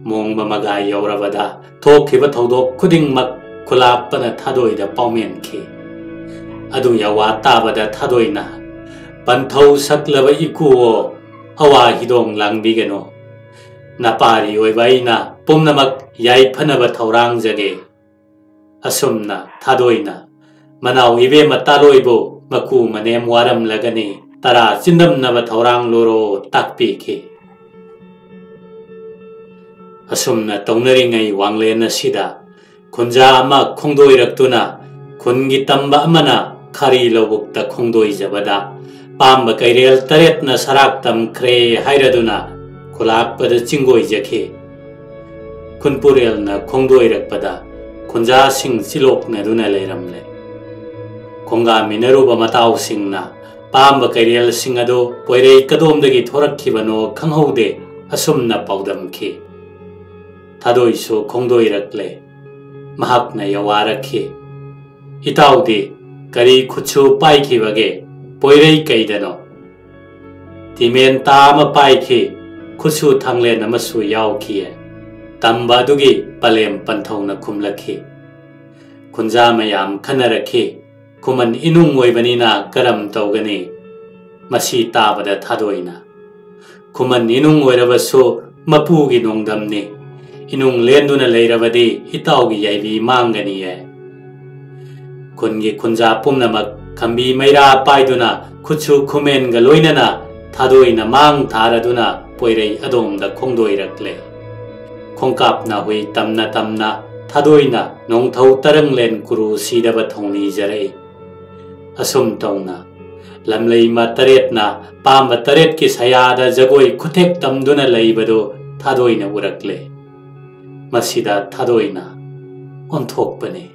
ꯃꯣꯡꯕ ꯃꯒꯥꯏ ꯌꯧꯔꯕꯗ ꯊꯣꯛꯈꯤꯕ ꯊꯧꯗꯣꯛ ꯈꯨꯗꯤꯡꯃꯛ ꯈꯨꯂꯥꯛꯄꯅ ꯊꯥꯗꯣꯏꯗ ꯄꯥꯎꯃꯦꯟꯈꯤ꯫ ꯑꯗꯨ ꯌꯥꯋꯥ ꯇꯥꯕꯗ ꯊꯥꯗꯣꯏꯅ, "ꯄꯟꯊꯧ ꯁꯛꯂꯕ ꯏꯀꯨꯋꯣ, ꯑꯋꯥ ꯍꯤꯗꯣꯡ ꯂꯥꯡꯕꯤꯒꯅꯨ꯫ ꯅꯄꯥꯔꯤ ꯑꯣꯏꯕ ꯑꯩꯅ ꯄꯨꯝꯅꯃꯛ ꯌꯥꯏꯐꯅꯕ ꯊꯧꯔꯥꯡꯖꯒꯦ"꯫ ꯑꯁꯨꯝꯅ ꯊꯥꯗꯣꯏꯅ ꯃꯅꯥꯎ ꯏꯕꯦꯝꯃ ꯇꯥꯂꯣꯏꯕꯨ ꯃꯀꯨ ꯃꯅꯦꯝ ꯋꯥꯔꯝꯂꯒꯅꯤ ꯇꯔꯥ ꯆꯤꯟꯗꯝꯅꯕ ꯊꯧꯔꯥꯡ ꯂꯣꯔꯣ ꯇꯥꯛꯄꯤꯈꯤ꯫ ꯑꯁꯨꯝꯅ ꯇꯧꯅꯔꯤꯉꯩ ꯋꯥꯡꯂꯦꯟ ꯑꯁꯤꯗ ꯈꯨꯟꯖꯥ ꯑꯃ ꯈꯣꯡꯗꯣꯏꯔꯛꯇꯨꯅ ꯈꯨꯟꯒꯤ ꯇꯝꯕ ꯑꯃꯅ ꯈꯥꯔꯤ ꯂꯧꯕꯨꯛꯇ ꯈꯣꯡꯗꯣꯏꯖꯕꯗ ꯄꯥꯝꯕ ꯀꯩꯔꯦꯜ ꯇꯔꯦꯠꯅ ꯁꯔꯥꯛ ꯇꯝꯈ꯭ꯔꯦ ꯍꯥꯏꯔꯗꯨꯅ ꯈꯨꯂꯥꯛꯄꯗ ꯆꯤꯡꯒꯣꯏꯖꯈꯤ꯫ ꯈꯨꯟꯄꯨꯔꯦꯜꯅ ꯈꯣꯡꯗꯣꯏꯔꯛꯄꯗ ꯈꯨꯟꯖꯥꯁꯤꯡ ꯆꯤꯂꯣꯛꯅꯗꯨꯅ ꯂꯩꯔꯝꯂꯦ꯫ ꯈꯣꯡꯒꯥꯃꯤꯟꯅꯔꯨꯕ ꯃꯇꯥꯎꯁꯤꯡꯅ ꯄꯥꯝꯕ ꯀꯩꯔꯦꯜꯁꯤꯡ ꯑꯗꯨ ꯄꯣꯏꯔꯩ ꯀꯗꯣꯝꯗꯒꯤ ꯊꯣꯔꯛꯈꯤꯕꯅꯣ ꯈꯪꯍꯧꯗꯦ, ꯑꯁꯨꯝꯅ ꯄꯥꯎꯗꯝꯈꯤ꯫ ꯊꯥꯗꯣꯏꯁꯨ ꯈꯣꯡꯗꯣꯏꯔꯛꯂꯦ꯫ ꯃꯍꯥꯛꯅ ꯌꯋꯥꯔꯛꯈꯤ, "ꯏꯇꯥꯎꯗꯤ ꯀꯔꯤ ꯈꯨꯠꯁꯨ ꯄꯥꯏꯈꯤꯕꯒꯦ? ꯄꯣꯏꯔꯩ ꯀꯩꯗꯅꯣ?" "ꯇꯤꯃꯦꯟꯇꯥ ꯑꯃ ꯄꯥꯏꯈꯤ, ꯈꯨꯠꯁꯨ ꯊꯥꯡꯂꯦꯟ ꯑꯃꯁꯨ ꯌꯥꯎꯈꯤꯌꯦ", ꯇꯝꯕ ꯑꯗꯨꯒꯤ ꯄꯂꯦꯝ ꯄꯟꯊꯧꯅ ꯈꯨꯝꯂꯛꯈꯤ꯫ ꯈꯨꯟꯖꯥ ꯃꯌꯥꯝ ꯈꯟꯅꯔꯛꯈꯤ꯫ ꯈꯨꯃꯟ ꯏꯅꯨꯡ ꯑꯣꯏꯕꯅꯤꯅ ꯀꯔꯝ ꯇꯧꯒꯅꯤ? ꯃꯁꯤ ꯇꯥꯕꯗ ꯊꯥꯗꯣꯏꯅ, "ꯈꯨꯃꯟ ꯏꯅꯨꯡ ꯑꯣꯏꯔꯕꯁꯨ ꯃꯄꯨꯒꯤ ꯅꯣꯡꯗꯝꯅꯤ꯫ ꯏꯅꯨꯡ ꯂꯦꯟꯗꯨꯅ ꯂꯩꯔꯕꯗꯤ ꯏꯇꯥꯎꯒꯤ ꯌꯥꯏꯕꯤ ꯃꯥꯡꯒꯅꯤꯌꯦ"꯫ ꯈꯨꯟꯒꯤ ꯈꯨꯟꯖꯥ ꯄꯨꯝꯅꯃꯛ ꯈꯝꯕꯤ ꯃꯩꯔꯥ ꯄꯥꯏꯗꯨꯅ ꯈꯨꯠꯁꯨ ꯈꯨꯃꯦꯟꯒ ꯂꯣꯏꯅꯅ ꯊꯥꯗꯣꯏꯅ ꯃꯥꯡ ꯊꯥꯔꯗꯨꯅ ꯄꯣꯏꯔꯩ ꯑꯗꯣꯝꯗ ꯈꯣꯡꯗꯣꯏꯔꯛꯂꯦ꯫ ꯈꯣꯡꯀꯥꯞꯅ ꯍꯨꯏ ꯇꯝꯅ ꯇꯝꯅ ꯊꯥꯗꯣꯏꯅ ꯅꯣꯡꯊꯧ ꯇꯔꯪꯂꯦꯟ ꯀꯨꯔꯨ ꯁꯤꯗꯕ ꯊꯧꯅꯤꯖꯔꯛꯏ꯫ ꯑꯁꯨꯝ ꯇꯧꯅ ꯂꯝꯂꯩꯃ ꯇꯔꯦꯠꯅ ꯄꯥꯝꯕ ꯇꯔꯦꯠꯀꯤ ꯁꯌꯥꯗ ꯖꯒꯣꯏ ꯈꯨꯊꯦꯛ ꯇꯝꯗꯨꯅ ꯂꯩꯕꯗꯨ ꯊꯥꯗꯣꯏꯅ ꯎꯔꯛꯂꯦ꯫ ꯃꯁꯤꯗ ꯊꯥꯗꯣꯏꯅ ꯑꯣꯟꯊꯣꯛꯄꯅꯤ꯫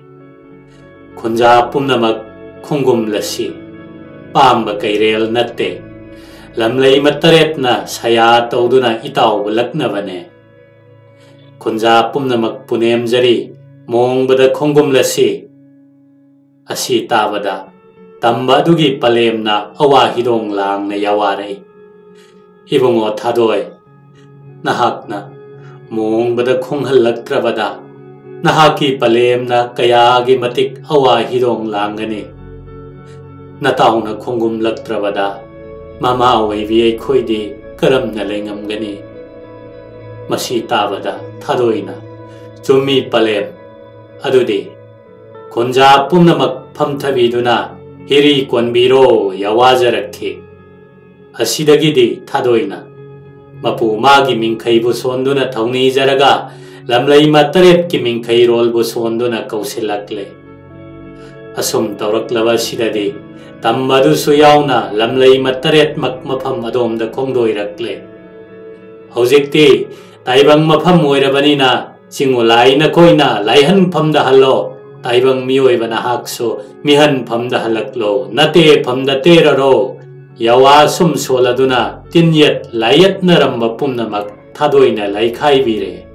ꯈꯨꯟꯖꯥ ꯄꯨꯝꯅꯃꯛ ꯈꯣꯡꯒꯨꯝꯂꯁꯤ꯫ ꯄꯥꯝꯕ ꯀꯩꯔꯦꯜ ꯅꯠꯇꯦ꯫ ꯂꯝꯂꯩꯃ ꯇꯔꯦꯠꯅ ꯁꯌꯥ ꯇꯧꯗꯨꯅ ꯏꯇꯥꯎꯕ ꯂꯛꯅꯕꯅꯦ꯫ ꯈꯨꯟꯖꯥ ꯄꯨꯝꯅꯃꯛ ꯄꯨꯅꯦꯝꯖꯔꯤ꯫ ꯃꯣꯡꯕꯗ ꯈꯣꯡꯒꯨꯝꯂꯁꯤ꯫ ꯑꯁꯤ ꯇꯥꯕꯗ ꯇꯝꯕ ꯑꯗꯨꯒꯤ ꯄꯂꯦꯝꯅ ꯑꯋꯥ ꯍꯤꯗꯣꯡ ꯂꯥꯡꯅ ꯌꯥꯋꯥꯔꯛꯏ꯫ ꯏꯕꯨꯡꯉꯣ ꯊꯥꯗꯣꯏ, ꯅꯍꯥꯛꯅ ꯃꯣꯡꯕꯗ ꯈꯣꯡꯍꯜꯂꯛꯇ꯭ꯔꯕꯗ ꯅꯍꯥꯛꯀꯤ ꯄꯂꯦꯝꯅ ꯀꯌꯥꯒꯤ ꯃꯇꯤꯛ ꯑꯋꯥ ꯍꯤꯗꯣꯡ ꯂꯥꯡꯒꯅꯤ꯫ ꯅꯇꯥꯎꯅ ꯈꯣꯡꯒꯨꯝꯂꯛꯇ꯭ꯔꯕꯗ ꯃꯃꯥ ꯑꯣꯏꯕꯤ ꯑꯩꯈꯣꯏꯗꯤ ꯀꯔꯝꯅ ꯂꯩꯉꯝꯒꯅꯤ? ꯃꯁꯤ ꯇꯥꯕꯗ ꯊꯥꯗꯣꯏꯅ, "ꯆꯨꯝꯃꯤ ꯄꯂꯦꯝ, ꯑꯗꯨꯗꯤ ꯈꯨꯟꯖꯥ ꯄꯨꯝꯅꯃꯛ ꯐꯝꯊꯕꯤꯗꯨꯅ ꯍꯤꯔꯤ ꯀꯣꯟꯕꯤꯔꯣ" ꯌꯥꯋꯥꯖꯔꯛꯈꯤ꯫ ꯑꯁꯤꯗꯒꯤꯗꯤ ꯊꯥꯗꯣꯏꯅ ꯃꯄꯨ ꯃꯥꯒꯤ ꯃꯤꯡꯈꯩꯕꯨ ꯁꯣꯟꯗꯨꯅ ꯊꯧꯅꯤꯖꯔꯒ ꯂꯝꯂꯩꯃ ꯇꯔꯦꯠꯀꯤ ꯃꯤꯡꯈꯩꯔꯣꯜꯕꯨ ꯁꯣꯟꯗꯨꯅ ꯀꯧꯁꯤꯜꯂꯛꯂꯦ꯫ ꯑꯁꯨꯝ ꯇꯧꯔꯛꯂꯕ ꯑꯁꯤꯗꯗꯤ ꯇꯝꯕ ꯑꯗꯨꯁꯨ ꯌꯥꯎꯅ ꯂꯝꯂꯩꯃ ꯇꯔꯦꯠꯃꯛ ꯃꯐꯝ ꯑꯗꯣꯝꯗ ꯈꯣꯡꯗꯣꯏꯔꯛꯂꯦ꯫ ꯍꯧꯖꯤꯛꯇꯤ ꯇꯥꯏꯕꯪ ꯃꯐꯝ ꯑꯣꯏꯔꯕꯅꯤꯅ ꯆꯤꯡꯉꯨ ꯂꯥꯏ ꯅꯈꯣꯏꯅ ꯂꯥꯏꯍꯟꯐꯝꯗ ꯍꯜꯂꯣ꯫ ꯇꯥꯏꯕꯪ ꯃꯤꯑꯣꯏꯕ ꯅꯍꯥꯛꯁꯨ ꯃꯤꯍꯟꯐꯝꯗ ꯍꯜꯂꯛꯂꯣ꯫ ꯅꯇꯦꯐꯝꯗ ꯇꯦꯔꯔꯣ꯫ ꯌꯥꯋꯥ ꯁꯨꯝ ꯁꯣꯜꯂꯗꯨꯅ ꯇꯤꯟꯌꯦꯠ ꯂꯥꯏꯌꯦꯠꯅꯔꯝꯕ ꯄꯨꯝꯅꯃꯛ ꯊꯥꯗꯣꯏꯅ ꯂꯩꯈꯥꯏꯕꯤꯔꯦ꯫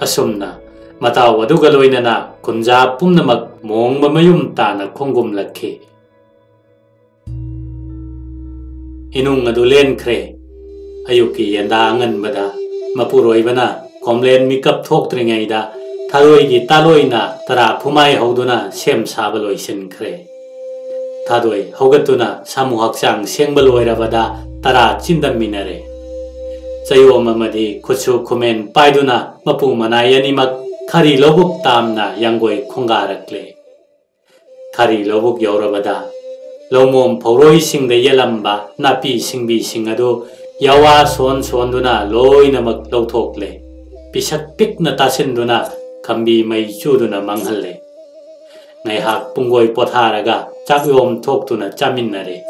ꯑꯁꯨꯝꯅ ꯃꯇꯥꯎ ꯑꯗꯨꯒ ꯂꯣꯏꯅꯅ ꯈꯨꯟꯖꯥ ꯄꯨꯝꯅꯃꯛ ꯃꯣꯡꯕ ꯃꯌꯨꯝ ꯇꯥꯅ ꯈꯣꯡꯒꯨꯝꯂꯛꯈꯤ꯫ ꯏꯅꯨꯡ ꯑꯗꯨ ꯂꯦꯟꯈ꯭ꯔꯦ꯫ ꯑꯌꯨꯛꯀꯤ ꯌꯦꯟꯗꯥ ꯑꯉꯟꯕꯗ ꯃꯄꯨꯔꯣꯏꯕꯅ ꯀꯣꯝꯂꯦꯟ ꯃꯤꯀꯞ ꯊꯣꯛꯇ꯭ꯔꯤꯉꯩꯗ ꯊꯥꯗꯣꯏꯒꯤ ꯇꯥꯂꯣꯏꯅ ꯇꯔꯥ ꯐꯨꯃꯥꯏ ꯍꯧꯗꯨꯅ ꯁꯦꯝ ꯁꯥꯕ ꯂꯣꯏꯁꯤꯟꯈ꯭ꯔꯦ꯫ ꯊꯥꯗꯣꯏ ꯍꯧꯒꯠꯇꯨꯅ ꯁꯥꯃꯨ ꯍꯛꯆꯥꯡ ꯁꯦꯡꯕ ꯂꯣꯏꯔꯕꯗ ꯇꯔꯥ ꯆꯤꯟꯗꯝꯃꯤꯟꯅꯔꯦ꯫ ꯆꯌꯣꯝ ꯑꯃꯗꯤ ꯈꯨꯠꯁꯨ ꯈꯨꯃꯦꯟ ꯄꯥꯏꯗꯨꯅ ꯃꯄꯨ ꯃꯅꯥꯏ ꯑꯅꯤꯃꯛ ꯈꯥꯔꯤ ꯂꯧꯕꯨꯛ ꯇꯥꯝꯅ ꯌꯥꯡꯒꯣꯏ ꯈꯣꯡꯒꯥꯔꯛꯂꯦ꯫ ꯈꯥꯔꯤ ꯂꯧꯕꯨꯛ ꯌꯧꯔꯕꯗ ꯂꯧꯃꯣꯝ ꯐꯧꯔꯣꯏꯁꯤꯡꯗ ꯌꯦꯠꯂꯝꯕ ꯅꯥꯄꯤ ꯁꯤꯡꯕꯤꯁꯤꯡ ꯑꯗꯨ ꯌꯥꯋꯥ ꯁꯣꯟ ꯁꯣꯟꯗꯨꯅ ꯂꯣꯏꯅꯃꯛ ꯂꯧꯊꯣꯛꯂꯦ꯫ ꯄꯤꯁꯛ ꯄꯤꯛꯅ ꯇꯥꯁꯤꯟꯗꯨꯅ ꯈꯝꯕꯤ ꯃꯩ ꯆꯨꯗꯨꯅ ꯃꯥꯡꯍꯜꯂꯦ꯫ ꯉꯥꯏꯍꯥꯛ ꯄꯨꯡꯒꯣꯏ ꯄꯣꯊꯥꯔꯒ ꯆꯥꯛꯌꯣꯝ ꯊꯣꯛꯇꯨꯅ ꯆꯥꯃꯤꯟꯅꯔꯦ꯫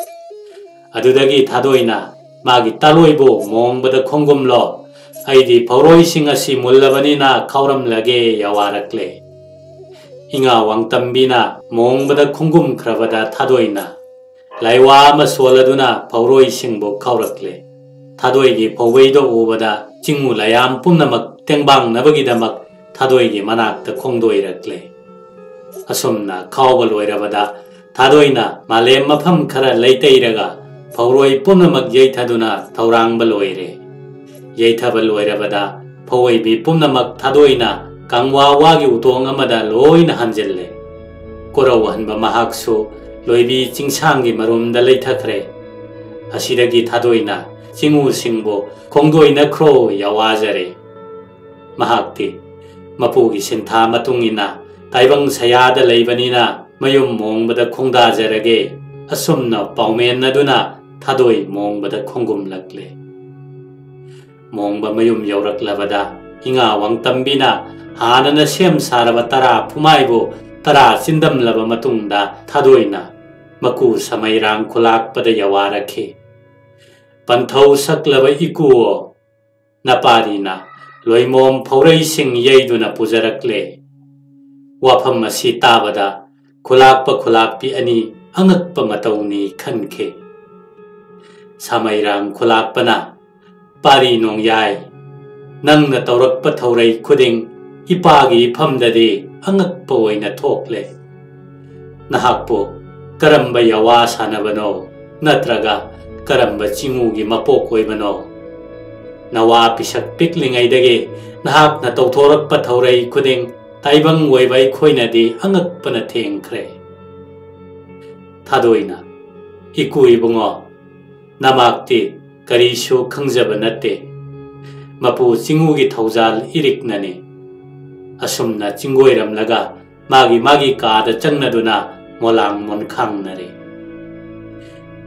ꯑꯗꯨꯗꯒꯤ ꯊꯥꯗꯣꯏꯅ ꯃꯥꯒꯤ ꯇꯥꯂꯣꯏꯕꯨ ꯃꯣꯡꯕꯗ ꯈꯣꯡꯒꯨꯝꯂꯣ, ꯑꯩꯗꯤ ꯐꯧꯔꯣꯏꯁꯤꯡ ꯑꯁꯤ ꯃꯨꯜꯂꯕꯅꯤꯅ ꯈꯥꯎꯔꯝꯂꯒꯦ ꯌꯥꯋꯥꯔꯛꯂꯦ꯫ ꯏꯉꯥ ꯋꯥꯡꯇꯝꯕꯤꯅ ꯃꯣꯡꯕꯗ ꯈꯣꯡꯒꯨꯝꯈ꯭ꯔꯕꯗ ꯊꯥꯗꯣꯏꯅ ꯂꯥꯏꯋꯥ ꯑꯃ ꯁꯣꯜꯂꯗꯨꯅ ꯐꯧꯔꯣꯏꯁꯤꯡꯕꯨ ꯈꯥꯎꯔꯛꯂꯦ꯫ ꯊꯥꯗꯣꯏꯒꯤ ꯐꯧꯕꯩꯗꯣ ꯎꯕꯗ ꯆꯤꯡꯉꯨ ꯂꯥꯏꯌꯥꯝ ꯄꯨꯝꯅꯃꯛ ꯇꯦꯡꯕꯥꯡꯅꯕꯒꯤꯗꯃꯛ ꯊꯥꯗꯣꯏꯒꯤ ꯃꯅꯥꯛꯇ ꯈꯣꯡꯗꯣꯏꯔꯛꯂꯦ꯫ ꯑꯁꯨꯝꯅ ꯈꯥꯎꯕ ꯂꯣꯏꯔꯕꯗ ꯊꯥꯗꯣꯏꯅ ꯃꯥꯂꯦꯝ ꯃꯐꯝ ꯈꯔ ꯂꯩꯇꯩꯔꯒ ꯐꯧꯔꯣꯏ ꯄꯨꯝꯅꯃꯛ ꯌꯩꯊꯗꯨꯅ ꯊꯧꯔꯥꯡꯕ ꯂꯣꯏꯔꯦ꯫ ꯌꯩꯊꯕ ꯂꯣꯏꯔꯕꯗ ꯐꯧꯑꯣꯏꯕꯤ ꯄꯨꯝꯅꯃꯛ ꯊꯥꯗꯣꯏꯅ ꯀꯪꯋꯥ ꯋꯥꯒꯤ ꯎꯇꯣꯡ ꯑꯃꯗ ꯂꯣꯏꯅ ꯍꯟꯖꯤꯜꯂꯦ꯫ ꯀꯣꯔꯧꯍꯟꯕ ꯃꯍꯥꯛꯁꯨ ꯂꯣꯏꯕꯤ ꯆꯤꯡꯁꯥꯡꯒꯤ ꯃꯔꯨꯝꯗ ꯂꯩꯊꯈ꯭ꯔꯦ꯫ ꯑꯁꯤꯗꯒꯤ ꯊꯥꯗꯣꯏꯅ ꯆꯤꯡꯉꯨꯁꯤꯡꯕꯨ ꯈꯣꯡꯗꯣꯏꯅꯈ꯭ꯔꯣ ꯌꯥꯋꯥꯖꯔꯦ꯫ ꯃꯍꯥꯛꯇꯤ ꯃꯄꯨꯒꯤ ꯁꯤꯟꯊꯥ ꯃꯇꯨꯡ ꯏꯟꯅ ꯇꯥꯏꯕꯪ ꯁꯌꯥꯗ ꯂꯩꯕꯅꯤꯅ ꯃꯌꯨꯝ ꯃꯣꯡꯕꯗ ꯈꯣꯡꯗꯥꯖꯔꯒꯦ꯫ ꯑꯁꯨꯝꯅ ꯄꯥꯎꯃꯦꯟꯅꯗꯨꯅ ꯊꯥꯗꯣꯏ ꯃꯣꯡꯕꯗ ꯈꯣꯡꯒꯨꯝꯂꯛꯂꯦ꯫ ꯃꯣꯡꯕ ꯃꯌꯨꯝ ꯌꯧꯔꯛꯂꯕꯗ ꯏꯉꯥ ꯋꯥꯡꯇꯝꯕꯤꯅ ꯍꯥꯟꯅꯅ ꯁꯦꯝ ꯁꯥꯔꯕ ꯇꯔꯥ ꯐꯨꯃꯥꯏꯕꯨ ꯇꯔꯥ ꯆꯤꯟꯗꯝꯂꯕ ꯃꯇꯨꯡꯗ ꯊꯥꯗꯣꯏꯅ ꯃꯀꯨ ꯁꯃꯩꯔꯥꯡ ꯈꯨꯂꯥꯛꯄꯗ ꯌꯥꯋꯥꯔꯛꯈꯤ꯫ ꯄꯟꯊꯧ ꯁꯛꯂꯕ ꯏꯀꯨꯑꯣ, ꯅꯄꯥꯔꯤꯅ ꯂꯣꯏꯃꯣꯝ ꯐꯧꯔꯩꯁꯤꯡ ꯌꯩꯗꯨꯅ ꯄꯨꯖꯔꯛꯂꯦ꯫ ꯋꯥꯐꯝ ꯑꯁꯤ ꯇꯥꯕꯗ ꯈꯨꯂꯥꯛꯄ ꯈꯨꯂꯥꯛꯄꯤ ꯑꯅꯤ ꯑꯉꯛꯄ ꯃꯇꯧꯅꯤ ꯈꯟꯈꯤ꯫ ꯁꯃꯩꯔꯥꯡ ꯈꯨꯂꯥꯛꯄꯅ, ꯄꯥꯔꯤ ꯅꯣꯡꯌꯥꯏ, ꯅꯪꯅ ꯇꯧꯔꯛꯄ ꯊꯧꯔꯩ ꯈꯨꯗꯤꯡ ꯏꯄꯥꯒꯤ ꯏꯐꯝꯗꯗꯤ ꯑꯉꯛꯄ ꯑꯣꯏꯅ ꯊꯣꯛꯂꯦ꯫ ꯅꯍꯥꯛꯄꯨ ꯀꯔꯝꯕ ꯌꯥꯋꯥ ꯁꯥꯟꯅꯕꯅꯣ, ꯅꯠꯇ꯭ꯔꯒ ꯀꯔꯝꯕ ꯆꯤꯡꯉꯨꯒꯤ ꯃꯄꯣꯛ ꯑꯣꯏꯕꯅꯣ? ꯅꯋꯥ ꯄꯤꯁꯛ ꯄꯤꯛꯂꯤꯉꯩꯗꯒꯤ ꯅꯍꯥꯛꯅ ꯇꯧꯊꯣꯔꯛꯄ ꯊꯧꯔꯩ ꯈꯨꯗꯤꯡ ꯇꯥꯏꯕꯪ ꯑꯣꯏꯕ ꯑꯩꯈꯣꯏꯅꯗꯤ ꯑꯉꯛꯄꯅ ꯊꯦꯡꯈ꯭ꯔꯦ꯫ ꯊꯥꯗꯣꯏꯅ, ꯏꯀꯨ ꯏꯕꯨꯡꯉꯣ, ꯅꯃꯥꯛꯇꯤ ꯀꯔꯤꯁꯨ ꯈꯪꯖꯕ ꯅꯠꯇꯦ꯫ ꯃꯄꯨ ꯆꯤꯡꯉꯨꯒꯤ ꯊꯧꯖꯥꯜ ꯏꯔꯤꯛꯅꯅꯤ꯫ ꯑꯁꯨꯝꯅ ꯆꯤꯡꯒꯣꯏꯔꯝꯂꯒ ꯃꯥꯒꯤ ꯃꯥꯒꯤ ꯀꯥꯗ ꯆꯪꯅꯗꯨꯅ ꯃꯣꯂꯥꯡ ꯃꯣꯟꯈꯥꯡꯅꯔꯦ꯫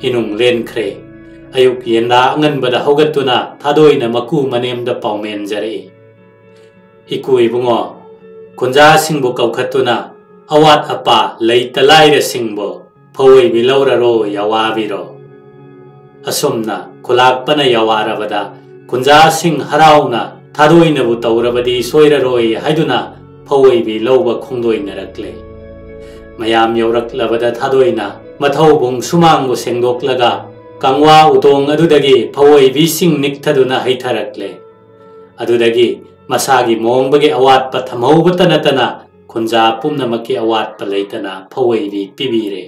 ꯏꯅꯨꯡ ꯂꯦꯟꯈ꯭ꯔꯦ꯫ ꯑꯌꯨꯛ ꯌꯦꯟꯗꯥ ꯑꯉꯟꯕꯗ ꯍꯧꯒꯠꯇꯨꯅ ꯊꯥꯗꯣꯏꯅ ꯃꯀꯨ ꯃꯅꯦꯝꯗ ꯄꯥꯎꯃꯦꯟꯖꯔꯛꯏ꯫ "ꯏꯀꯨ ꯏꯕꯨꯡꯉꯣ, ꯈꯨꯟꯖꯥꯁꯤꯡꯕꯨ ꯀꯧꯈꯠꯇꯨꯅ ꯑꯋꯥꯠ ꯑꯄꯥ ꯂꯩꯇ ꯂꯥꯏꯔꯁꯤꯡꯕꯨ ꯐꯧ ꯑꯣꯏꯕꯤ ꯂꯧꯔꯔꯣ, ꯌꯥꯋꯥꯕꯤꯔꯣ?" ꯑꯁꯨꯝꯅ ꯈꯨꯂꯥꯛꯄꯅ ꯌꯥꯋꯥꯔꯕꯗ ꯈꯨꯟꯖꯥꯁꯤꯡ ꯍꯔꯥꯎꯅ ꯊꯥꯗꯣꯏꯅꯕꯨ ꯇꯧꯔꯕꯗꯤ ꯁꯣꯏꯔꯔꯣꯏ ꯍꯥꯏꯗꯨꯅ ꯐꯧ ꯑꯣꯏꯕꯤ ꯂꯧꯕ ꯈꯣꯡꯗꯣꯏꯅꯔꯛꯂꯦ꯫ ꯃꯌꯥꯝ ꯌꯧꯔꯛꯂꯕꯗ ꯊꯥꯗꯣꯏꯅ ꯃꯊꯧꯕꯨꯡ ꯁꯨꯃꯥꯡꯕꯨ ꯁꯦꯡꯗꯣꯛꯂꯒ ꯀꯪꯋꯥ ꯎꯇꯣꯡ ꯑꯗꯨꯗꯒꯤ ꯐꯧ ꯑꯣꯏꯕꯤꯁꯤꯡ ꯅꯤꯛꯊꯗꯨꯅ ꯍꯩꯊꯔꯛꯂꯦ꯫ ꯑꯗꯨꯗꯒꯤ ꯃꯁꯥꯒꯤ ꯃꯣꯡꯕꯒꯤ ꯑꯋꯥꯠꯄ ꯊꯝꯍꯧꯕꯇ ꯅꯠꯇꯅ ꯈꯨꯟꯖꯥ ꯄꯨꯝꯅꯃꯛꯀꯤ ꯑꯋꯥꯠꯄ ꯂꯩꯇꯅ ꯐꯧ ꯑꯣꯏꯕꯤ ꯄꯤꯕꯤꯔꯦ꯫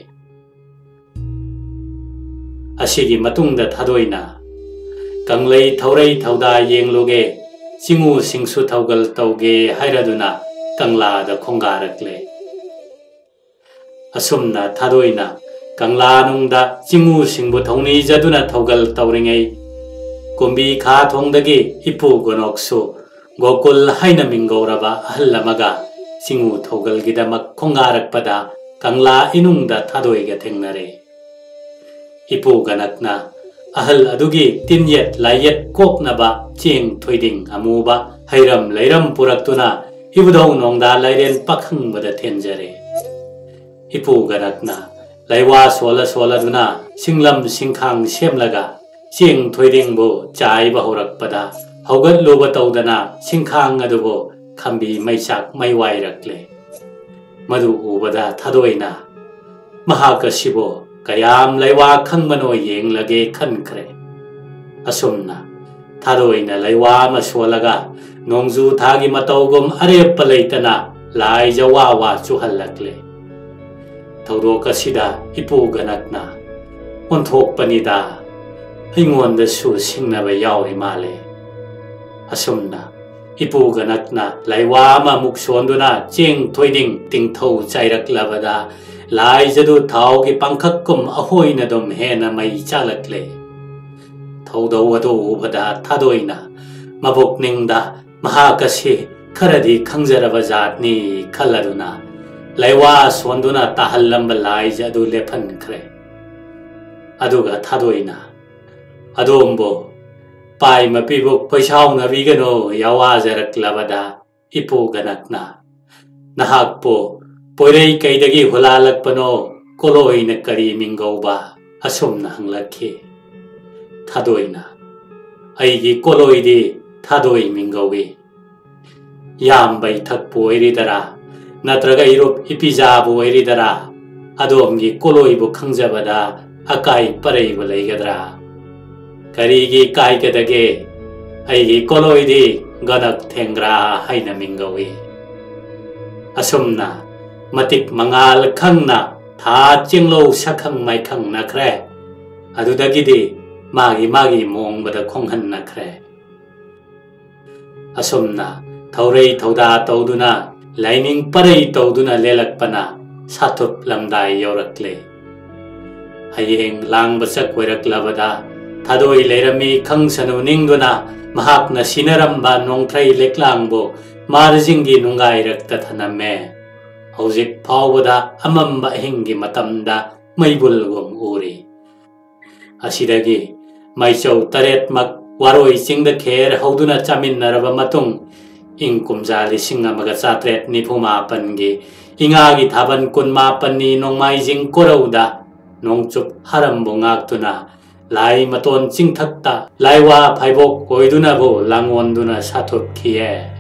ꯑꯁꯤꯒꯤ ꯃꯇꯨꯡꯗ ꯊꯥꯗꯣꯏꯅ "ꯀꯪꯂꯩ ꯊꯧꯔꯩ ꯊꯧꯗꯥ ꯌꯦꯡꯂꯨꯒꯦ, ꯆꯤꯡꯉꯨꯁꯤꯡꯁꯨ ꯊꯧꯒꯜ ꯇꯧꯒꯦ" ꯍꯥꯏꯔꯗꯨꯅ ꯀꯪꯂꯥꯗ ꯈꯣꯡꯒꯥꯔꯛꯂꯦ꯫ ꯑꯁꯨꯝꯅ ꯊꯥꯗꯣꯏꯅ ꯀꯪꯂꯥꯅꯨꯡꯗ ꯆꯤꯡꯉꯨꯁꯤꯡꯕꯨ ꯊꯧꯅꯤꯖꯗꯨꯅ ꯊꯧꯒꯜ ꯇꯧꯔꯤꯉꯩ, ꯀꯨꯝꯕꯤ ꯈꯥ ꯊꯣꯡꯗꯒꯤ ꯏꯄꯨ ꯒꯣꯅꯣꯛꯁꯨ ꯒꯣꯀꯨꯜ ꯍꯥꯏꯅ ꯃꯤꯡꯒꯧꯔꯕ ꯑꯍꯜ ꯑꯃꯒ ꯆꯤꯡꯉꯨ ꯊꯧꯒꯜꯒꯤꯗꯃꯛ ꯈꯣꯡꯒꯥꯔꯛꯄꯗ ꯀꯪꯂꯥ ꯏꯅꯨꯡꯗ ꯊꯥꯗꯣꯏꯒ ꯊꯦꯡꯅꯔꯦ꯫ ꯏꯄꯨ ꯒꯅꯛꯅ ꯑꯍꯜ ꯑꯗꯨꯒꯤ ꯇꯤꯟꯌꯦꯠ ꯂꯥꯏꯌꯦꯠ ꯀꯣꯛꯅꯕ ꯆꯦꯡ ꯊꯣꯏꯗꯤꯡ ꯑꯃꯨꯕ ꯍꯩꯔꯝ ꯂꯩꯔꯝ ꯄꯨꯔꯛꯇꯨꯅ ꯏꯕꯨꯙꯧ ꯅꯣꯡꯗꯥ ꯂꯥꯏꯔꯦꯟ ꯄꯥꯈꯪꯕꯗ ꯊꯦꯟꯖꯔꯦ꯫ ꯏꯄꯨ ꯒꯅꯛꯅ ꯂꯩꯋꯥ ꯁꯣꯜꯂ ꯁꯣꯜꯂꯗꯨꯅ ꯁꯤꯡꯂꯝ ꯁꯤꯡꯈꯥꯡ ꯁꯦꯝꯂꯒ ꯆꯦꯡ ꯊꯣꯏꯗꯤꯡꯕꯨ ꯆꯥꯏꯕ ꯍꯧꯔꯛꯄꯗ ꯍꯧꯒꯠꯂꯨꯕ ꯇꯧꯗꯅ ꯁꯤꯡꯈꯥꯡ ꯑꯗꯨꯕꯨ ꯈꯝꯕꯤ ꯃꯩꯆꯥꯛ ꯃꯩ ꯋꯥꯏꯔꯛꯂꯦ꯫ ꯃꯗꯨ ꯎꯕꯗ ꯊꯥꯗꯣꯏꯅ "ꯃꯍꯥꯛ ꯑꯁꯤꯕꯨ ꯀꯌꯥꯝ ꯂꯩꯋꯥ ꯈꯪꯕꯅꯣ ꯌꯦꯡꯂꯒꯦ" ꯈꯟꯈ꯭ꯔꯦ꯫ ꯑꯁꯨꯝꯅ ꯊꯥꯗꯣꯏꯅ ꯂꯩꯋꯥ ꯑꯃ ꯁꯣꯜꯂꯒ ꯅꯣꯡꯖꯨ ꯊꯥꯒꯤ ꯃꯇꯧꯒꯨꯝ ꯑꯔꯦꯞꯄ ꯂꯩꯇꯅ ꯂꯥꯏꯖ ꯋꯥ ꯋꯥ ꯆꯨꯍꯜꯂꯛꯂꯦ꯫ ꯊꯧꯗꯣꯛ ꯑꯁꯤꯗ ꯏꯄꯨ ꯒꯅꯛꯅ "ꯑꯣꯟꯊꯣꯛꯄꯅꯤꯗ, ꯑꯩꯉꯣꯟꯗꯁꯨ ꯁꯤꯡꯅꯕ ꯌꯥꯎꯔꯤ ꯃꯥꯜꯂꯦ"꯫ ꯑꯁꯨꯝꯅ ꯏꯄꯨ ꯒꯅꯛꯅ ꯂꯩꯋꯥ ꯑꯃꯃꯨꯛ ꯁꯣꯟꯗꯨꯅ ꯆꯦꯡ ꯊꯣꯏꯗꯤꯡ ꯇꯤꯡꯊꯧ ꯆꯥꯏꯔꯛꯂꯕꯗ ꯂꯥꯏꯖꯗꯨ ꯊꯥꯎꯒꯤ ꯄꯥꯡꯈꯛꯀꯨꯝ ꯑꯍꯣꯏꯅ ꯑꯗꯨꯝ ꯍꯦꯟꯅ ꯃꯩ ꯆꯥꯛꯂꯛꯂꯦ꯫ ꯊꯧꯗꯧ ꯑꯗꯨ ꯎꯕꯗ ꯊꯥꯗꯣꯏꯅ ꯃꯕꯨꯛꯅꯤꯡꯗ "ꯃꯍꯥꯛ ꯑꯁꯤ ꯈꯔꯗꯤ ꯈꯪꯖꯔꯕ ꯖꯥꯠꯅꯤ" ꯈꯜꯂꯗꯨꯅ ꯂꯩꯋꯥ ꯁꯣꯟꯗꯨꯅ ꯇꯥꯍꯜꯂꯝꯕ ꯂꯥꯏꯖ ꯑꯗꯨ ꯂꯦꯞꯍꯟꯈ꯭ꯔꯦ꯫ ꯑꯗꯨꯒ ꯊꯥꯗꯣꯏꯅ, "ꯑꯗꯣꯝꯕꯨ ꯄꯥꯏ ꯃꯄꯤꯕꯨ ꯈꯣꯏꯁꯥꯎꯅꯕꯤꯒꯅꯨ" ꯌꯥꯋꯥꯖꯔꯛꯂꯕꯗ, ꯏꯄꯨ ꯒꯅꯛꯅ, "ꯅꯍꯥꯛꯄꯨ ꯄꯣꯏꯔꯩ ꯀꯩꯗꯒꯤ ꯍꯨꯂꯥꯜꯂꯛꯄꯅꯣ? ꯀꯣꯂꯣꯏꯅ ꯀꯔꯤ ꯃꯤꯡꯒꯧꯕ?" ꯑꯁꯨꯝꯅ ꯍꯪꯂꯛꯈꯤ꯫ ꯊꯥꯗꯣꯏꯅ, "ꯑꯩꯒꯤ ꯀꯣꯂꯣꯏꯗꯤ ꯊꯥꯗꯣꯏ ꯃꯤꯡꯒꯧꯏ꯫ ꯌꯥꯝꯕ ꯏꯊꯛꯄꯨ ꯑꯣꯏꯔꯤꯗꯔꯥ, ꯅꯠꯇ꯭ꯔꯒ ꯏꯔꯨꯞ ꯏꯄꯤꯖꯥꯕꯨ ꯑꯣꯏꯔꯤꯗꯔꯥ, ꯑꯗꯣꯝꯒꯤ ꯀꯣꯂꯣꯏꯕꯨ ꯈꯪꯖꯕꯗ ꯑꯀꯥꯏ ꯄꯔꯩꯕꯨ ꯂꯩꯒꯗ꯭ꯔꯥ? ꯀꯔꯤꯒꯤ ꯀꯥꯏꯒꯗꯒꯦ? ꯑꯩꯒꯤ ꯀꯣꯂꯣꯏꯗꯤ ꯒꯅꯛ ꯊꯦꯡꯒ꯭ꯔꯥ ꯍꯥꯏꯅ ꯃꯤꯡꯒꯧꯏ꯫" ꯑꯁꯨꯝꯅ ꯃꯇꯤꯛ ꯃꯉꯥꯜ ꯈꯪꯅ ꯊꯥ ꯆꯦꯡꯂꯧ ꯁꯛꯈꯪ ꯃꯥꯏꯈꯪꯅꯈ꯭ꯔꯦ꯫ ꯑꯗꯨꯗꯒꯤꯗꯤ ꯃꯥꯒꯤ ꯃꯥꯒꯤ ꯃꯣꯡꯕꯗ ꯈꯣꯡꯍꯟꯅꯈ꯭ꯔꯦ꯫ ꯑꯁꯨꯝꯅ ꯊꯧꯔꯩ ꯊꯧꯗꯥ ꯇꯧꯗꯨꯅ, ꯂꯥꯏꯅꯤꯡ ꯄꯔꯩ ꯇꯧꯗꯨꯅ ꯂꯦꯜꯂꯛꯄꯅ ꯁꯥꯊꯨꯞ ꯂꯝꯗꯥꯏ ꯌꯧꯔꯛꯂꯦ꯫ ꯍꯌꯦꯡ ꯂꯥꯡꯕ ꯆꯛ ꯑꯣꯏꯔꯛꯂꯕꯗ ꯊꯥꯗꯣꯏ ꯂꯩꯔꯝꯃꯤ ꯈꯪꯁꯅꯨ ꯅꯤꯡꯗꯨꯅ, ꯃꯍꯥꯛꯅ ꯁꯤꯅꯔꯝꯕ ꯅꯣꯡꯊ꯭ꯔꯩ ꯂꯦꯛꯂꯥꯡꯕꯨ ꯃꯥꯔꯖꯤꯡꯒꯤ ꯅꯨꯡꯒꯥꯏꯔꯛꯇ ꯊꯅꯝꯃꯦ꯫ ꯍꯧꯖꯤꯛ ꯐꯥꯎꯕꯗ ꯑꯃꯝꯕ ꯑꯍꯤꯡꯒꯤ ꯃꯇꯝꯗ ꯃꯩꯕꯨꯜꯒꯨꯝ ꯎꯔꯤ꯫ ꯑꯁꯤꯗꯒꯤ ꯃꯩꯆꯧ ꯇꯔꯦꯠꯃꯛ ꯋꯥꯔꯣꯏ ꯆꯤꯡꯗ ꯈꯦꯔ ꯍꯧꯗꯨꯅ ꯆꯥꯃꯤꯟꯅꯔꯕ ꯃꯇꯨꯡ, ꯏꯪ ꯀꯨꯝꯖꯥ ꯂꯤꯁꯤꯡ ꯑꯃꯒ ꯆꯥꯇ꯭ꯔꯦꯠ ꯅꯤꯐꯨ ꯃꯥꯄꯟꯒꯤ ꯏꯉꯥꯒꯤ ꯊꯥꯕꯜ ꯀꯨꯟꯃꯥꯄꯟꯅꯤ ꯅꯣꯡꯃꯥꯏꯖꯤꯡ ꯀꯣꯔꯧꯗ ꯅꯣꯡꯆꯨꯞ ꯍꯔꯝꯕꯨ ꯉꯥꯛꯇꯨꯅ ꯂꯥꯏ ꯃꯇꯣꯟ ꯆꯤꯡꯊꯛꯇ ꯂꯥꯏꯋꯥ ꯐꯥꯏꯕꯣꯛ ꯑꯣꯏꯗꯨꯅꯕꯨ ꯂꯥꯡꯑꯣꯟꯗꯨꯅ ꯁꯥꯊꯨꯞꯈꯤꯌꯦ꯫